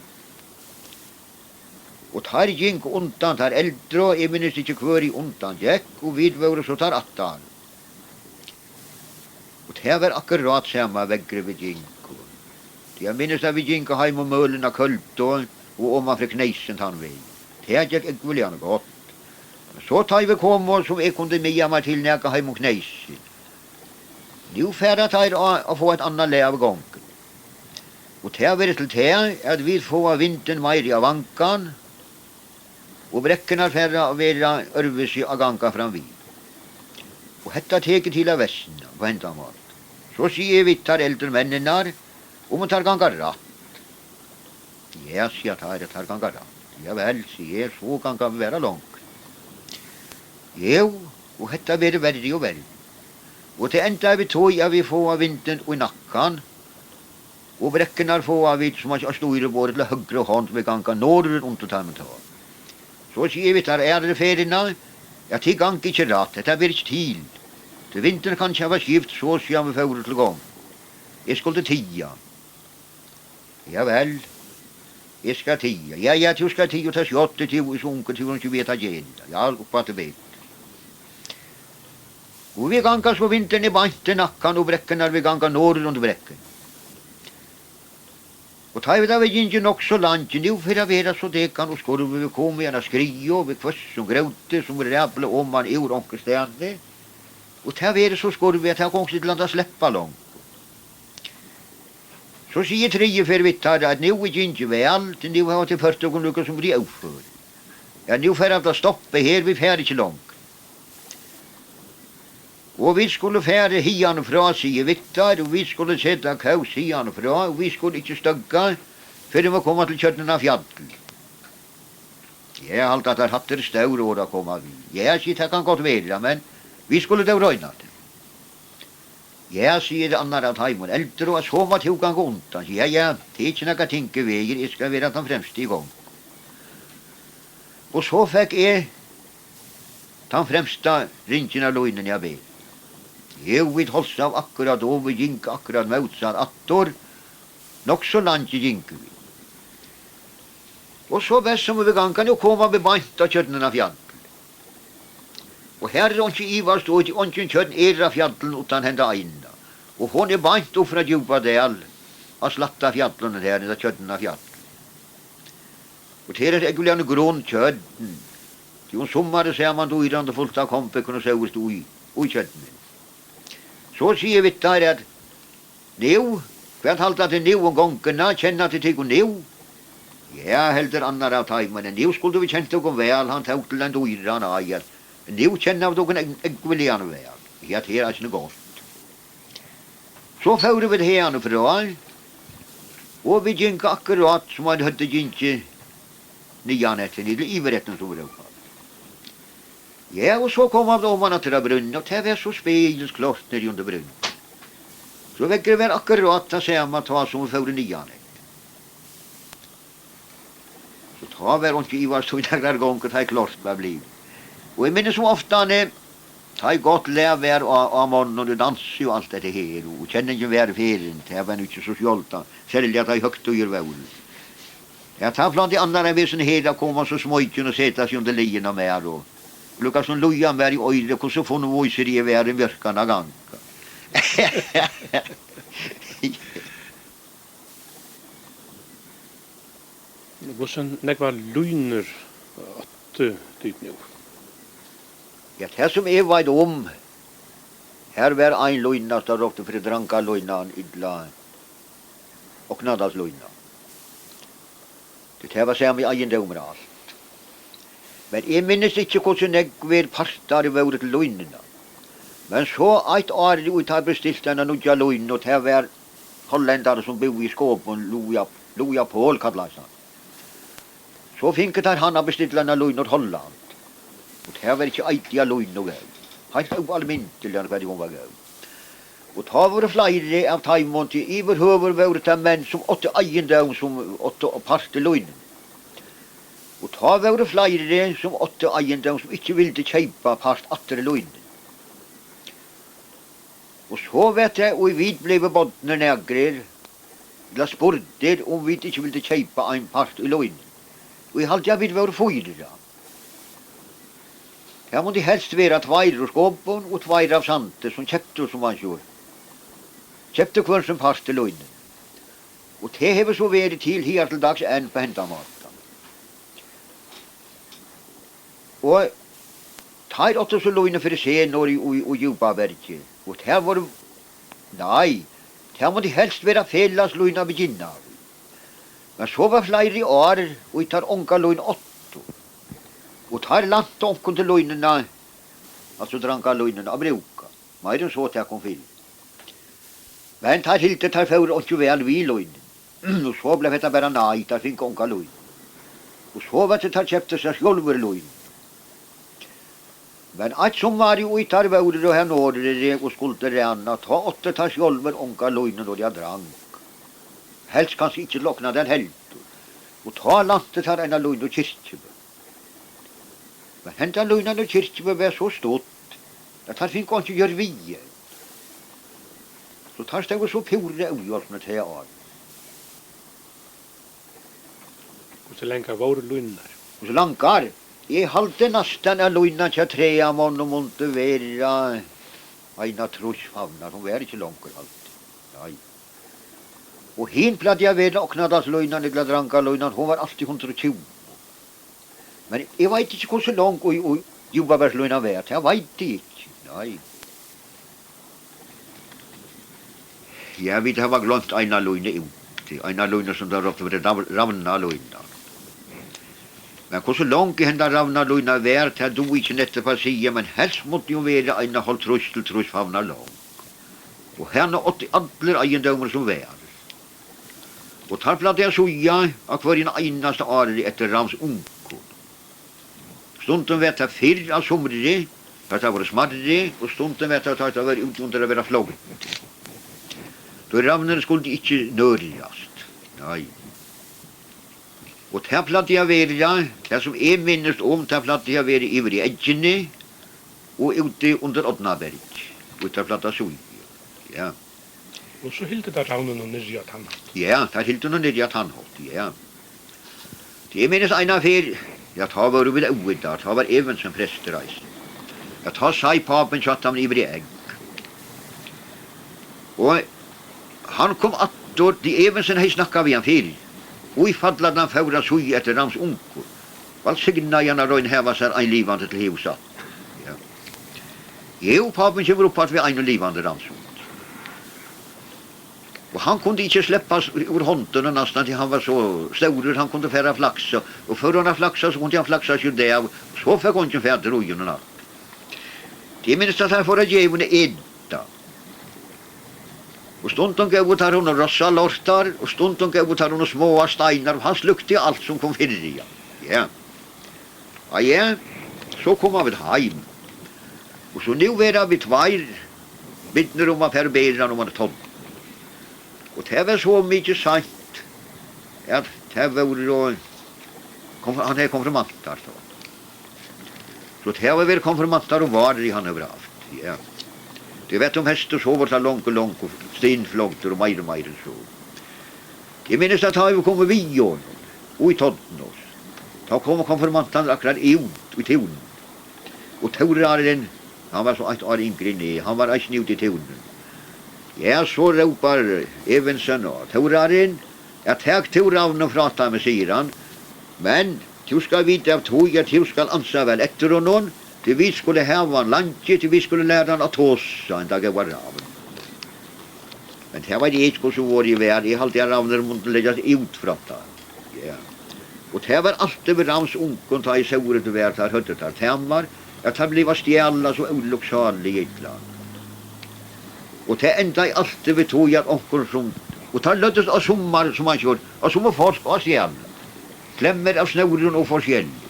Og teir gingu undan, teir eldru, eg minnist ikki, hvør ið undan gekk, og vit vóru so teir aftan. Og tað var akkurát sama veðrið vit gingu. Tí eg minnist, at vit gingu heim um mølina Køldu og oman fyri Kneysin tann vegin. Tað gekk ógvuliga gott. Men so tá ið vit komu, sum eg kundi miða mær til, nakað heim um Kneysin, nú fara teir á, at fáa eitt annað lag av gongd. Og tað verður til tað, at vit fáa vindin meiri á vangan, og brekkurnar fara at vera øðrvísi at ganga fram við. Og hetta tekur til at versna á hendan mátan. So sigi eg við teir eldru menninar, um teir ganga rætt. Ja, siga teir, at teir ganga rætt. Ja væl, sigi eg, so ganga vit bara longur. Jú, og hetta verður verri og verri. Og tað endar við tí, at vit fáa vindin í nakkan, og brekkurnar fáa vit sum á stýriborðið til høgru hond, vit ganga norður undir teimum tá. So sigi eg við teir aðru ferðina, at tit ganga ikki rætt, hetta ber ikki til. Tí vindurin kann ikki hava skift so, síðan vit fóru til gongu. Eg skuldi tiga. Ja væl, eg skal tiga. Ja, ja, tú skalt tiga, og tað skjótt, tú ert so ungur, tú hevur ikki við at gera. Ja, upp aftur betur. Og vit ganga so vindin er beint í nakkan, og brekkurnar, vit ganga norður undir brekkur. Og tá vit hava gingið nokk so leingi, nú fer at vera so dekan og skurvur, vit komu í eina skriðu, við hvøssum gróti, sum ræpla oman úr onkustaðni. Og tað verður so skurvur, at tað gongur ikki til at sleppa longur. So sigi eg triðju ferð við teir, at nú er gingið væl, tí nú hava tit ført tykkum líka sum í óføri. Ja, nú fer at stoppa her, vit fara ikki longur. Og vit skulu fara hiðani frá, sigi eg við teir, og vit skulu seta kós hiðani frá, og vit skulu ikki støðga, fyrr enn vit koma til tjørnina fjall. Eg haldi, at teir, hatta eru stór orð at koma við. Ja, sigi, tað kann gott vera, men vit skulu tó royna tað. Ja, sigur annar av teimum eldru, at so má tú ganga undan. Ja, ja, tað er ikki nakað ting í vegi, eg skal vera tann fremsti í gongd. Og so fekk eg tann fremsta ringin av línuni at bera. Jú, vit hálsaðu akkurát, og vit gingu akkurát mótsatt aftur. Nokk so leingi gingu vit. Og so best sum vit ganga, nú koma vit beint á tjørnina fjall. Og her er einki ivast, og eingin tjørn er á fjallinum uttan henda eina. Og hon er beint upp frá Djúpadal, á slættafjallinum her, ella tjørnina fjall. Og tað er ein ógvuliga grunn tjørn. Tí um summarið sær mann dýrandi fult av kombikkum og sóist í, í tjørnini. So sigi eg við teir, at nú, hvat halda tit nú um gonguna? Kenna tit tykkum nú? Ja, heldur annar av teimum, men nú skuldu vit kent okkum væl, hann tók til ein dýran, ja, ja. Nú kenna vit okkum óg-, ógvuliga væl. Ja, tað er eisini gott. So fóru vit haðani frá, og vit gingu akkurát, sum ein høvdu gingið niðan eftir, niður til yvireftir, sum vit rópa. Ja, og so koma vit oman aftur á brúnna, og tað var so spegilsklárt niðri undir brúnna. So veðrið var akkurát tað sama tá, sum vit fóru niðan eftir. So tá var einki ivast, tí nakrar gongur, tá ið klárt var blivið. Og eg minnist sum oftani, tá ið gott lag var á, á monnum, og dansi og alt hetta her, og kenningin var í ferðini, tað var nú ikki so sjáldan, serliga tá ið høgtíðir vóru. Ja, tá plagdi annar av hesum her at koma so smeykin og seta seg undir liðin á mær og líka sum líða mær í oyrað, hvussu funnvísur eg var um mjørkan at ganga. Hvussu nógvar línur áttu tit nú? Ja, tað sum eg veit um, har var ein lína, tá róptu fyri Drangalínan, illa Oknadalslínan. Tí tað var sami eigindómur og alt. Men eg minnist ikki, hvussu nógvir partar vóru til línuna. Men so eitt ár, ið tá bleiv stilt eina nýggja línu, og tað var hollendari, sum búði í Skopun, Louis, Louis Paul kallaðist hann. So fingu teir hann at bestilla eina línu úr Holland. Og tað var ikki eitt av línum góð. Heilt óalmindiliga hvat hon var góð. Og tá vóru fleiri av teimum, tí yvirhøvur vóru tað menn, sum áttu eigindóm, sum áttu part í línuni. Og tá vóru fleiri, sum áttu eigindóm, sum ikki vildu keypa part aftur í línuni. Og so var tað, og vit blivu bodnir nakrir, ella spurdir, um vit ikki vildu keypa ein part í línuni. Og eg haldi, at vit vóru fýra. Tað mundi helst vera tveir úr Skopun og tveir av Sandi, sum keyptu, sum man sigur, keyptu hvør sín part í línuni. Og tað hevur so verið til higar til dags enn, á hendan mátan. Og teir áttu so línu fyri seg norður í, í, í Djúpabergi. Og tað vóru, nei, tað mátti helst vera felagslína at begynna við. Men so var fleiri ár, og teir onga línu áttu. Og teir læntu onkuntíð línuna, altso drangalínuna, at brúka. Meira enn so, tað kom fyri. Men teir hildu, teir fóru einki væl við línu. Og so bleiv hetta bara nei, teir fingu onga línu. Og so var tað, teir keyptu sær sjálvir línu. Men eitt summar, ið teir vóru og har norðuri og skuldu ræna, tá áttu teir sjálvir onga línu, og tað drang. Helst kanska ikki til okna, tað heldur. Og tá læntu teir eina línu í Kirkjubø. Men henda línan í Kirkjubø var so stutt, at teir fingu einki gjørd við. So teir stóðu so púra óhjálpnir tey ár. Hvussu langar vóru línurnar? Hvussu langar? Eg haldi næstan, at línan hjá træmonnum mundi vera eina trýss favnar. Hon var ikki long, haldi eg. Nei. Og hin plagdi at vera oknadalslínan, ella drangalínan, hon var altíð hundrað og tjúgu. Men eg veit ikki, hvussu long í, í Djúpabergslínan var, tað veit eg ikki, nei. Ja, vit hava gloymt eina línu úti, eina línu, sum teir róptu fyri rav-, ravnalínan. Men hvussu long henda ravnalínan var, tað dugi eg ikki nettupp at siga, men helst mátti hon vera eina hálvtrýss til trýss favnar long. Og hana átti allur eigindómurin, sum var. Og teir plagdu at síga á hvørjum einasta ári eftir ravnsungum. Stundum var tað fyrr á sumri, tá tað vóru smærri, og stundum var tað, tá tað var úti undir at vera flóð. Tí ravnurin skuldi ikki nørast. Nei. Og tað plagdi at vera, tað sum eg minnist um, tað plagdi at vera yvir í Eggini og úti undir Árnabergi, og tað plagdi at síga. Ja. Og so hildu teir ravnuna niðri á tann hátt. Ja, teir hildu hana niðri á tann hátt, ja. Tí eg minnist eina ferð, ja, tá vóru vit óvitar, tá var Evensen prestur eisini. Ja, tá seig pápin hjá teimum yvir í Egg. Og hann kom aftur, tí Evensen hevði snakkað við hann fyrr. Og í fall at hann fór at síga eftir ravnsungum, vælsignaði hann at royna hava sær ein livandi til hús aftur. Ja. Jú, pápin kemur upp aftur við einum livandi ravnsungi. Og hann kundi ikki sleppa s-, úr hondini næstan, tí hann var so stórur, hann kundi fara at flaksa. Og fór hann at flaksa, so kundi hann flaksa seg útav, og so fekk eingin fatur í honum aftur. Tí minnist at hann fór at geva honum at eta. Og stundum góvu teir honum rossalortar, og stundum góvu teir honum smáar steinar, og hann slúkti alt sum kom fyri hann. Ja. Á ja, so koma vit heim. Og so nú verða vit tveir bidnir um at fara og bera hann oman í tún. Og tað var so mikið seint, at tað vóru, konf-, hann hevði konfirmantar tá. So tað hava verið konfirmantar um várið, hann hevur havt, ja. Tú veit, um heystið, so var tað longu, longu stinflógvur og meira og meira enn so. Eg minnist, at tá vit komu við honum í Todnós, tá komu konfirmantarnir akkurát út í túnið. Og Tórarin, hann var so eitt ár yngri enn eg, hann var eisini úti í túninum. Ja, so rópar Evensen á Tórarin, at tak tú ravnin frá teimum, sigur hann, men tú skalt vita av tí, at tú skalt ansa væl eftir honum, tí vit skulu hava hann leingi, tí vit skulu læra hann at tosa, henda góða ravn. Men tað veit eg ikki, hvussu vorðið var. Eg haldi, at ravnir mundu leggjast út frá tá. Ja. Og tað var altíð við ravnsungum, tá ið sórligt var, teir høvdu teir tamar, at teir blivu at stjala so óluksáliga illa. Og tað endaði altíð við tí, at onkur, sum Og teir løgdust á summar, sum hann sigur, á summi fólk á Stjørnum. Klemmer av snórum og forskellig.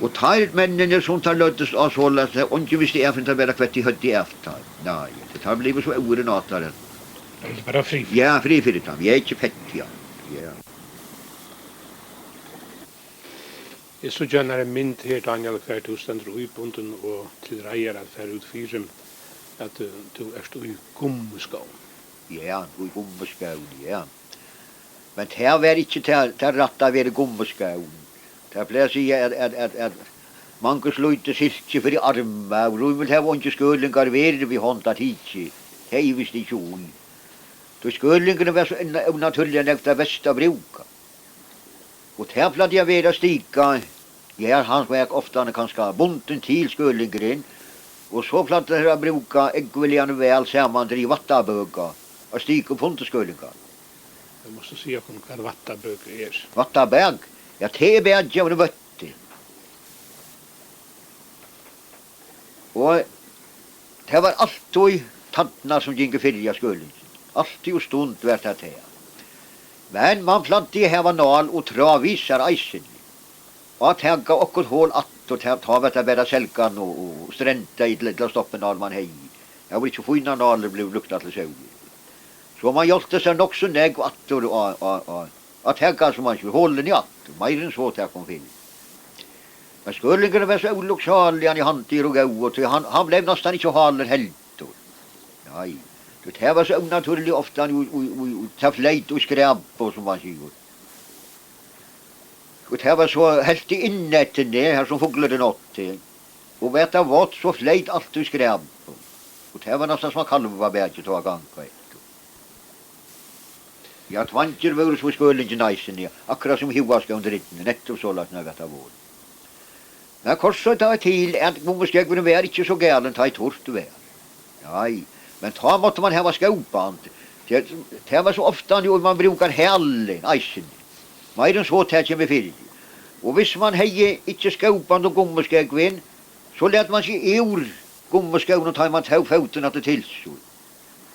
Og teir menninir, sum teir løgdust á soleiðis, at eingin visti av, fyrr enn teir bara, hvat teir høvdu av teir. Nei, teir blivu so óðir á teir. Tað er bara frí. Ja, frí fyri teim. Eg eri ikki føddur, ja. Ja. Eg síggi eina mynd her, Dánjal, har tú stendur íbundin og til reiðar at fara út fyri, at, eh, tú ert í gummiskóm. Ja, í gummiskóm, ja. Men tað var ikki tað, tað rætta at vera í gummiskóm. Tað plagar at siga, at, at, at, at mangur slítur silki fyri arma, og nú vil hava eingir skølingar verið við hond at tikið. Tað ivist ikki í. Tí skølingurin var so ónatúrliga nógv tað besta at brúka. Og tað plagdi at vera stika, ja, hann var ofta kanska bundin til skølingurin, og so plagdi hann at brúka ógvuliga væl samandrigið vattabøga at stika upp undir skølingar. Tú mást siga okkum, hvat vattabøga er. Vattabøg? Ja, tað er bøgin av vøtti. Og tað var altíð tærnar, sum gingu fyri á skølinum. Altíð og stund var tað tað. Men mann plagdi at hava nál og tráð við sær eisini. Og at taka okkurt hol aftur, tá, tá var tað bara selgan og, og strenda ella, ella stoppinál mann hevði. Tað var ikki fínar nálir blivu brúktar til sólir. So mann hjálpti sær nokk so nógv aftur á, á, á, at taka, sum mann sigur, holini aftur, meira enn so tað kom fyri. Men skølingurin var so ólukksáliga handigur og góður, tí hann, hann bleiv næstan ikki hálur heldur. Nei, tí tað var so ónatúrliga ofta, í, í, í, í, tað fleyt og skrap, og sum mann sigur. Og tað var so helt í innnettini, har sum fuglurin átti. Og var tað vátt, so fleyt alt í skrap. Og tað var næstan sum at kalva bakið tá at ganga eftir. Ja, tveingir vóru so í skølingini eisini, akkurát sum í Hóaskógum drýgni, nettupp soleiðis, nær hvat tað vóru. Men koyr so tá til, at gummiskógvurin var ikki so galin, tá ið turt var. Nei, men tá mátti mann hava skóband. Tað, tað var so ofta nú, mann brúkar hælin eisini. Meir enn so, tað kemur fyri. Og hvis mann hevði ikki skóband og gummiskógvin, so læt mann seg úr gummiskónum, tá ið mann tók fótin aftur til sín.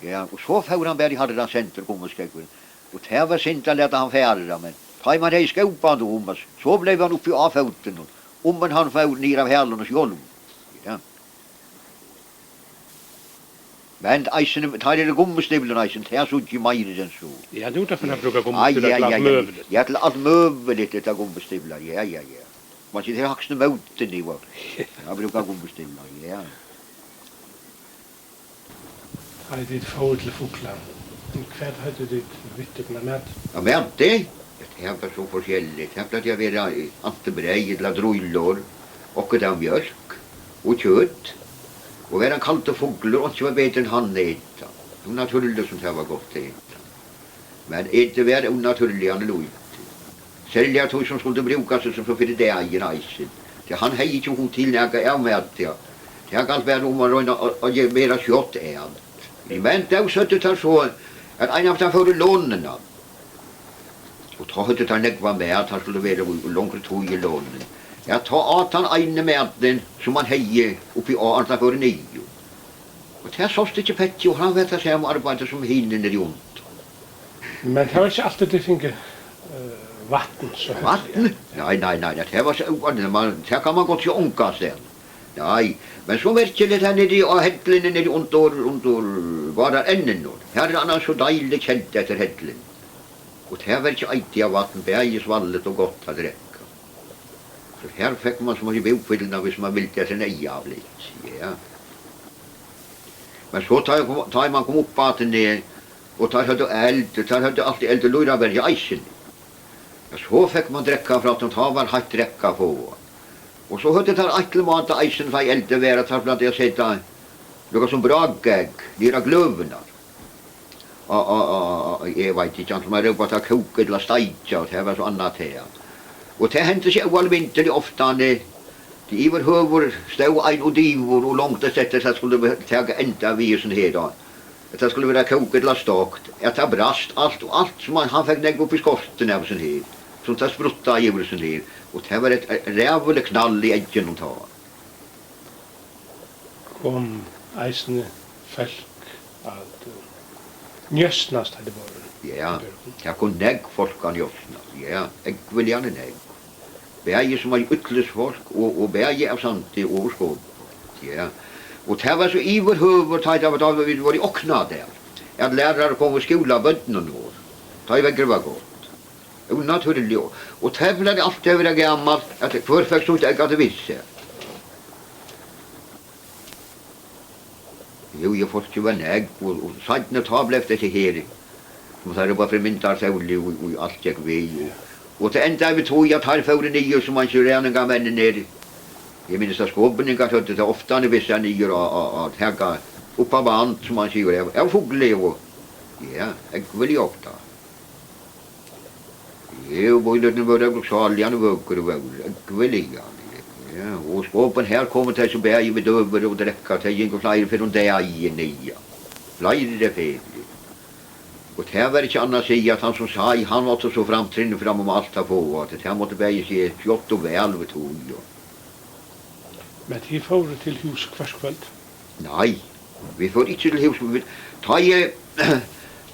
Ja, og so fór hann bara í harrans hendur, gummiskógvurin. Og tað var synd at lata hann fara, men tá ið mann hevði skóband um, so bleiv hann uppi á fótinum, um enn hann fór niður av hælunum sjálvur. Ja. Men eisini, teir eru gummistivlar eisini, tað síggi eg meira enn so. Ja, nú er tað fyri at brúka gummistivlar til alt møguligt. Ja, til alt møguligt, hetta gummistivlar, ja, ja, ja. Man sigur, tað er hægst í mótini, va? Ja, brúka gummistivlar, ja. Tá ið tit fóru til fuglar, hvat høvdu tit við tykkum at mati? At mati? Ja, tað var so forskelligt. Tað plagdi at vera, eh, antin breyð ella drýlur, okkurt av mjólk og kjøt. Og var hann kaldur fuglur, einki var betri enn hann at eta. Tað var natúrligt sum tað var gott at eta. Men etið var ónatúrliga lítið. Serliga tí sum skuldi brúka seg sum so fyri dagin eisini. Tí hann hevði ikki hug til nakað av mati, ja. Tað galt bara um at royna at, at gera meira skjótt av. Men tó søgdu teir so, at ein av teir fór í lonuna. Og tá høvdu teir nógvan mat, hann skuldi vera í, í longri tíð í lonuni. Ja, tá át hann eina matin, sum hann hevði uppi á, áðrenn hann fór niður. Og tað sást ikki petti, og hann var tað sama arbeiði sum hinir niðri undir. Men tað var ikki altíð, tit fingu, eh, vatn, so at siga. Vatn? Nei, nei, nei, nei, tað var so óvanligt, man, tað kann man gott siga ongastaðni. Nei, men so merkiligt, har niðri á helluni, niðri undir, undir Várarenninum. Har er annars so deiligt kent eftir helluni. Og tað var ikki eitt av vatn, bæði svalligt og gott at drekka. So har fekk man sum at siga búkfyllnað, hvis man vildi eftir ein eygablikk, ja. Men so tá eg kom, tá ið man kom upp aftur niður, og teir høvdu eld, teir høvdu altíð eld í Lýrabergi eisini. Ja, so fekk man drekka frá tí, tá var heitt drekka at fáa. Og so høvdu teir eitt til máta eisini, tá ið eldur var, at teir plagdu at seta nøkur sum brákegg niður á gløðurnar. Og, og, og, og eg veit ikki, antin man rópa tað kóka ella steikja, og tað var so annað tað. Og tað hendi seg óalmindiliga oftani, tí yvirhøvur stóð ein og divur og longdist eftir, at tað skuldi taka enda við hesum her, tá. At tað skuldi vera kókað ella stokt, at tað brast alt, og alt sum hann, hann fekk nógv upp í skortin av hesum her, sum tað spruttaði yvir hesum her, og tað var eitt, eitt ræðuligt knall í eggjunum tá. Kom eisini fólk at, eh, Njósnast, tá tey vóru. Ja, tað kom nógv fólk at njósnast, ja, ógvuliga nógv. Bæði sum var útiliðsfólk og, og bæði av Sandi og úr Skopun, ja. Og tað var so yvirhøvur, tá tað var, tá vit vóru í Oknadal, at lærarar komu í skúla, børnini vóru, tá ið veðrið var gott. Ónatúrliga. Og, og tað plagdi altíð at vera gamalt, at hvør fekk sítt egg at vísa. Jú, jú, fólkið var nógv, og, og seinni tá bleiv tað hetta her, sum teir rópa fyri myndarsólin, og, og alt gekk við, og, og tað endaði við tí, at teir fóru niður, sum hann sigur, ræningarmenninir. Eg minnist, at skopuningar høvdu tað ofta við sær niður á, á, á taka upp á band, sum hann sigur, av, av fugli og, ja, ógvuliga ofta. Jú, býlurin var ógvuliga vøkur, vøkur, ógvuliga. Ja, og skopun her komu tey so bæði við døgurða og drekka, tey gingu fleiri ferðir um dagin niðan. Fleiri ferðir. Og tað var ikki annað at siga, at hann sum seig, hann átti so framtrúnna fram um alt at fáa, at tað mátti bæði siga skjótt og væl við tí, ja. Men tit fóru til hús hvørt kvøld? Nei, vit fóru ikki til hús, men vit, tá eg,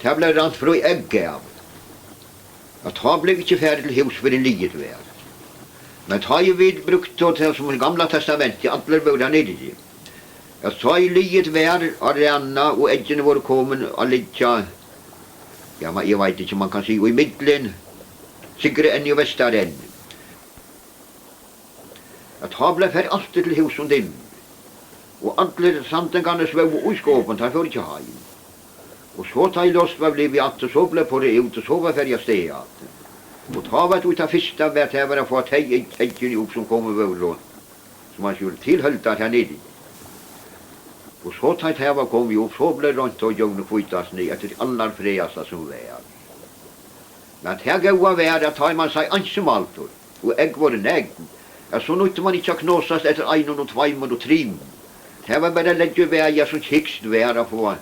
tað bleiv rænt frá egg av, at tá bleiv ikki farið til hús, fyrr enn liðugt var. Men tá ið vit brúktu tað sum Gamla Testamentið, allir vóru har niðri, at tá ið liðugt var at ræna og eggini vóru komin at liggja, ja, man, eg veit ikki, man kann siga, í millum syðra enni og vestra enni, at tá bleiv farið altíð til hús um dimmu, og allir sandoyingarnir svóvu í skopun, teir fóru ikki heim. Og so tá ið lost var blivið aftur, so bleiv borið út, og so var farið avstað aftur. Og tá var tí tað fyrsta, var, tað var at fáa tey egg-, eggini upp, sum komin vóru, sum man skuldi tilhalda her niðri. Og so tá ið tað var komið upp, so bleiv roynt á ígjøgnum hvítasnið eftir tí allarfrægasta sum var. Men tað góða var, at tá ið man seig einsamallur, og egg vóru nógv, at so nýtti man ikki at knosast eftir einum og tveimum og trimum. Tað var bara at leggja í vagin, sum kykst var, at fáa,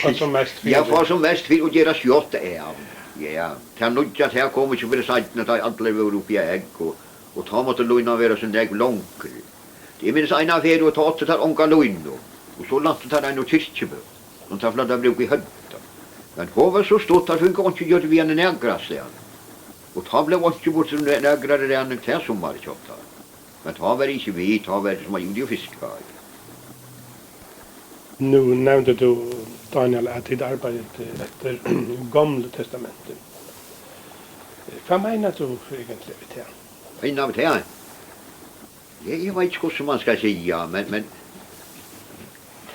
fáa sum mest fyri. Ja, fáa sum mest fyri og gera skjótt av. Ja, tað nýggja, tað kom ikki fyrr enn seinni, tá ið allir vóru uppi á egg, og, og tá mátti línan vera so nógv longri. Eg minnist eina ferð, og tá áttu teir onga línu, og so læntu teir eina kirkjubø, sum teir plagdu at brúka í Høvdar. Men hon var so stutt, teir fingu einki gjørt við hana nakrastaðni. Og tá bleiv einki burtur úr nakrari ræning tað summarið hjá teimum. Men tá var ikki við, tá var sum at út og fiska. Nú nevndi tú, Dánjal, at tit arbeiddu eftir Gamla Testamenti. Hvat meinar tú eigentliga við tað? Meinar við tað? Ja, eg veit ikki, hvussu man skal siga, men, men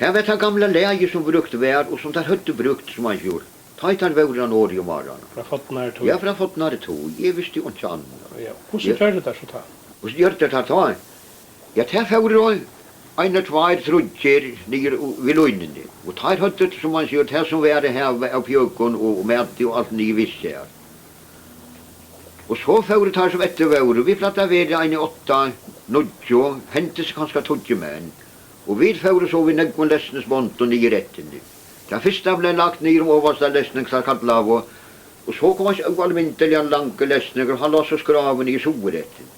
tað var tað gamla lagið, sum brúkt var, og sum teir høvdu brúkt, sum man sigur, tá ið teir vóru á norði um árarnar. Frá fornari tíð? Ja, frá fornari tíð. Eg visti jú einki annað. Ja. Hvussu gjørdu teir so tá? Hvussu gjørdu teir tá? Ja, tað fóru einir tveir, tríggir niður í, við línuni. Og teir høvdu, sum man sigur, tað sum var at hava av pjøkum og, og mati og alt niður við sær. Og so fóru teir sum eftir vóru, vit plagdu at vera eini átta, níggju, hendi seg kanska tíggju menn. Og vit fóru so við nógvum lesnisbondum niður eftir. Tað fyrsta bleiv lagt niður um ovasta lesning, sum teir kallaðu, og so kom ein óalmindiliga langur lesningur, hann lá so skráin í suður eftir.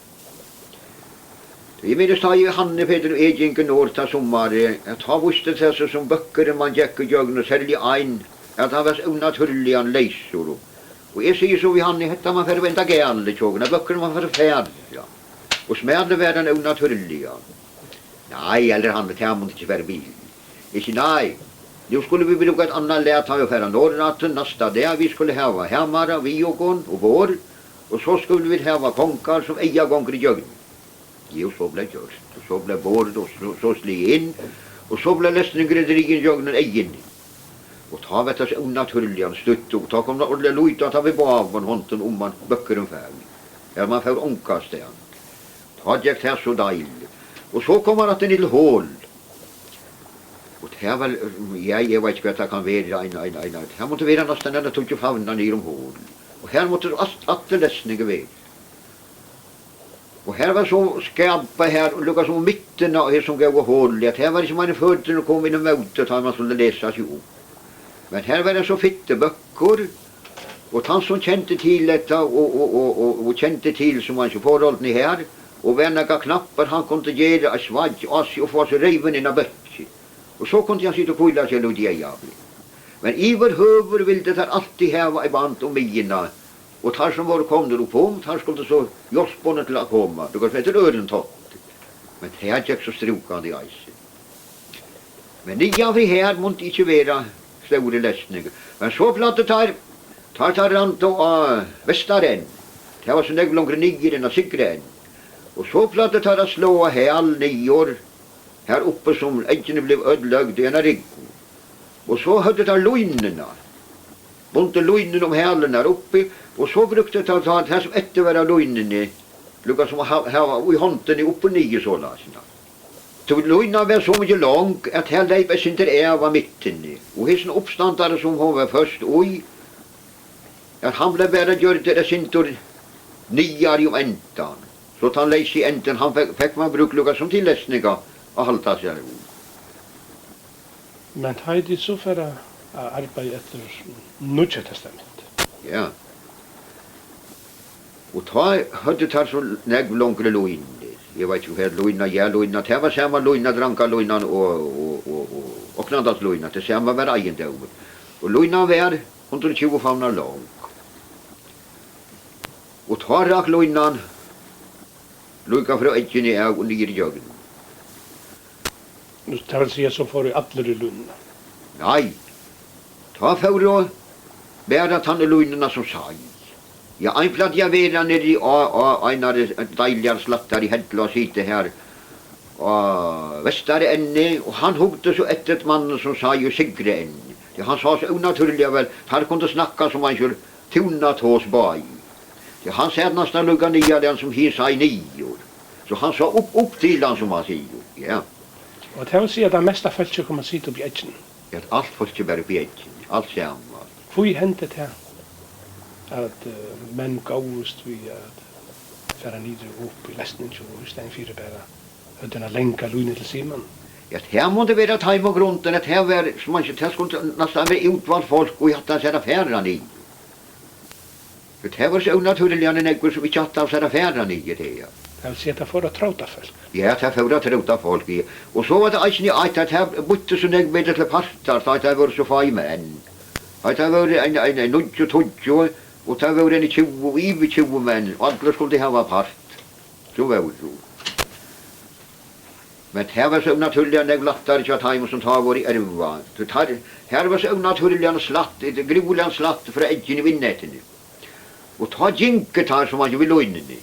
Eg minnist, tá ið Hanne, Petur og eg gingu norður tað summarið, at tá vísti tað seg, sum bøkkurin man gekk ígjøgnum, serliga ein, at hann var ónatúrliga leysur. Og eg sigi so við Hanne, hetta man fara at venda galið hjá okkum, at bøkkurin man fara at fara. Og smalur var hann ónatúrliga. Nei, Eldur Hanne, tað mundi ikki fara við. Eg sigi, nei, nú skulu vit brúka eitt annað lag, tá vit fara norður aftur næsta dag, vit skulu hava hamara við okkum og borð, og so skulu vit hava kongar, sum eygað gongur ígjøgnum. Jú, so bleiv gjørt, og so bleiv borið, og so, so sligið inn, og so bleiv lesningurin drigin gjøgnum eyguni. Og tá var tað so ónatúrliga stutt, og tá kom tað ordiliga lýti á, tá við báðum hondum um man bøkkurin fór. Ja, man fór ongastaðni. Tá gekk tað so deiligt. Og so kom hann aftur niður til Hol. Og tað var, ja, eg veit ikki, hvat tað kann vera, ein, ein, ein, ein, tað mátti vera næstan eina tíggju favnar niður um Hol. Og har mátti alt, allir lesningar vera. Og har var so skapað her, og líka sum um miðjuna á hesum góða holi, at har var ikki meir enn føturnir komu inn ímóti, tá man skuldi lesa seg upp. Men har var ein so fittur bøkkur, og tann sum kendi til hetta, og, og, og, og, og kendi til, sum man seg, forholdini her, og var nakað knappur, hann kundi gera eitt sveigg á seg og fáa seg rivin inn á bøkkin. Og so kundi hann sita og hvíla seg lítið eygablikk. Men yvirhøvur vildu teir altíð hava eitt band um miðjuna, og teir sum vóru komnir upp um, teir skuldu so hjálpa honum til at koma, líka sum eftir øðrum tátti. Men tað gekk so strúkandi eisini. Men niðan fyri her mundi ikki vera stóri lesningur. Men so plagdu teir, teir, teir randu á Vestarenn. Tað var so nógv longri niður enn á Syðra Enn. Og so plagdu teir at sláa hæl niður, har uppi sum eggini blivu øll løgd í eina rúgvu. Og so høvdu teir línuna. Bundu línuna um hælin har uppi, og so brúktu teir tá tað sum eftir var av línuni, líka sum at ha-, hava í hondini upp og niður soleiðis. Tí línan var so mikið long, at har leyp eitt sindur av á mittuni, og hesin uppstandari, sum hon var føst í, at hann bleiv bara gjørdur eitt sindur niðari um endan, so tann leysi endin, hann fekk, fekk man brúkt líka sum til lesning at, at halda seg í. Men tá ið tit so fara at arbeiða eftir Nýggja Testamenti. Ja. Og tá høvdu teir so nógv longri línur. Eg veit ikki, hvat lína, ja, lína, tað var sama lína, Drangalínan og, og, og, og Oknadalslínan, tað sama var eigendómur. Og línan var hundrað og tjúgu favnar long. Og tá rak línan líka frá eggini av og niður ígjøgnum. Nú, tað vil siga, so fóru allir í línuna? Nei, tá fóru bara tann í línuna, sum seig. Ja, ein plagdi at vera niðri á, á einari deiligari slættari hellu, at sita har á vestaru enni, og hann hugdi so eftir manninum, sum seig í syðru enni. Ja, hann sá so ónatúrliga væl, teir kundu snakka sum ein sum Túnatos bái. Tí hann sat næstan líka niðarlagan sum hin seig niður. So hann sá upp, upp til hann, sum hann sigur. Ja. Og tað vil siga, at tað mesta fólkið kom at sita uppi í eggini? Ja, at alt fólkið var uppi í eggini, alt saman. Hví hendi tað, at, eh, menn góvust við at fara niður og upp í lesningin og í staðin fyri bara høvdu eina langa línu til siman? Ja, tað mundi vera teimum grundin, at tað var, sum man sigur, tað skuldi næstan vera útvalt fólk, ið ætlaðu sær at fara niður. For tað var so ónatúrliga nógvir, sum ikki ætlaðu sær at fara niður, ja. Tað vil siga, at tað fór at tróta fólk. Ja, tað fór at tróta fólk, ja. Og so var tað eisini eitt, at tað býtti so nógv meira til partar, tá tað vóru so fáir menn. Tá tað vóru ein, ein, ein níggju, tíggju, og tað vóru eini tjúgu, yvir tjúgu menn, og allir skuldu hava part. So vóru. Men tað var so ónatúrliga nógv lættari hjá teimum, sum tá vóru í erva. Tí teir, har var so ónatúrliga slætt, grúiliga slætt frá eggini við nettini. Og tá gingu teir, sum man sigur, við línuni.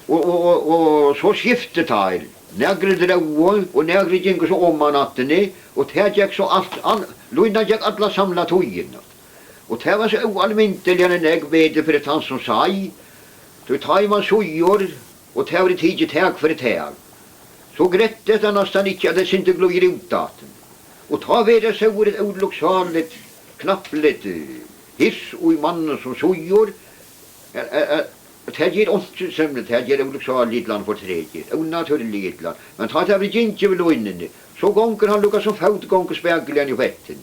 Og, og, og, og so skiftu teir. Nakrir drógu, og nakrir gingu so oman aftur, og tað gekk so alt, an-, línan gekk alla samla tíðina. Og tað var so óalmindiliga nógv betur fyri tann, sum seig, tí tá ið man seigur, og tað verður tikið tak fyri tak, so grætur tað næstan ikki, at tað sindur glíður út aftur. Og tá verður so eitt óluksáligt, knappliga, eh, hiss í manninum, sum seigur, at, at, at, at tað ger einki, sum tað ger óluksáliga illa, hann fortretur, ónatúrliga illa. Men tá tað verður gingið við línuni, so gongur hann líka sum fótgongur spakuliga í fettin.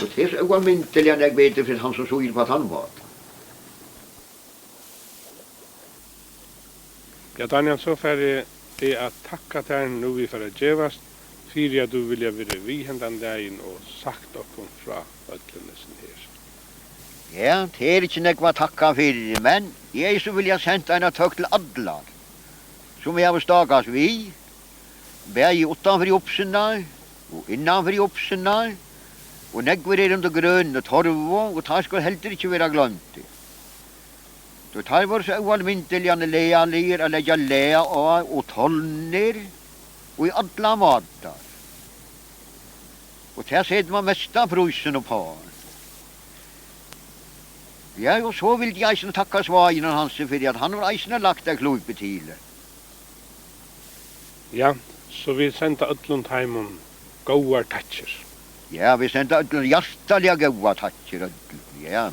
Og tað er so óalmindiliga nógv betur fyri hann, sum seigur upp á tann mátan. Ja, Dánjal, so fari eg at takka tær, nú vit fara at gevast, fyri at tú vilja verið við hendan dagin og sagt okkum frá øllum hesum her. Ja, tað er ikki nógv at takka fyri, men eg hevði so viljað sent eina tøkk til allar, sum eg havi stákast við, bæði uttan fyri upsuna og innan fyri upsuna, og nógvir eru undir grønu torvu, og teir skulu heldur ikki verða gloymdir. Tí teir vóru so óalmindiliga lagaligir at leggja lag á og tolnir og í allar mátar. Og tað setir man mesta prísin uppá. Ja, og so vildi eg eisini takka sváginum Hansi fyri, at hann hevur eisini lagt tað klípið til. Ja, so vit senda øllum teimum góðar takkir. Ja, vit senda øllum hjartaliga góðar takkir, øllum, ja.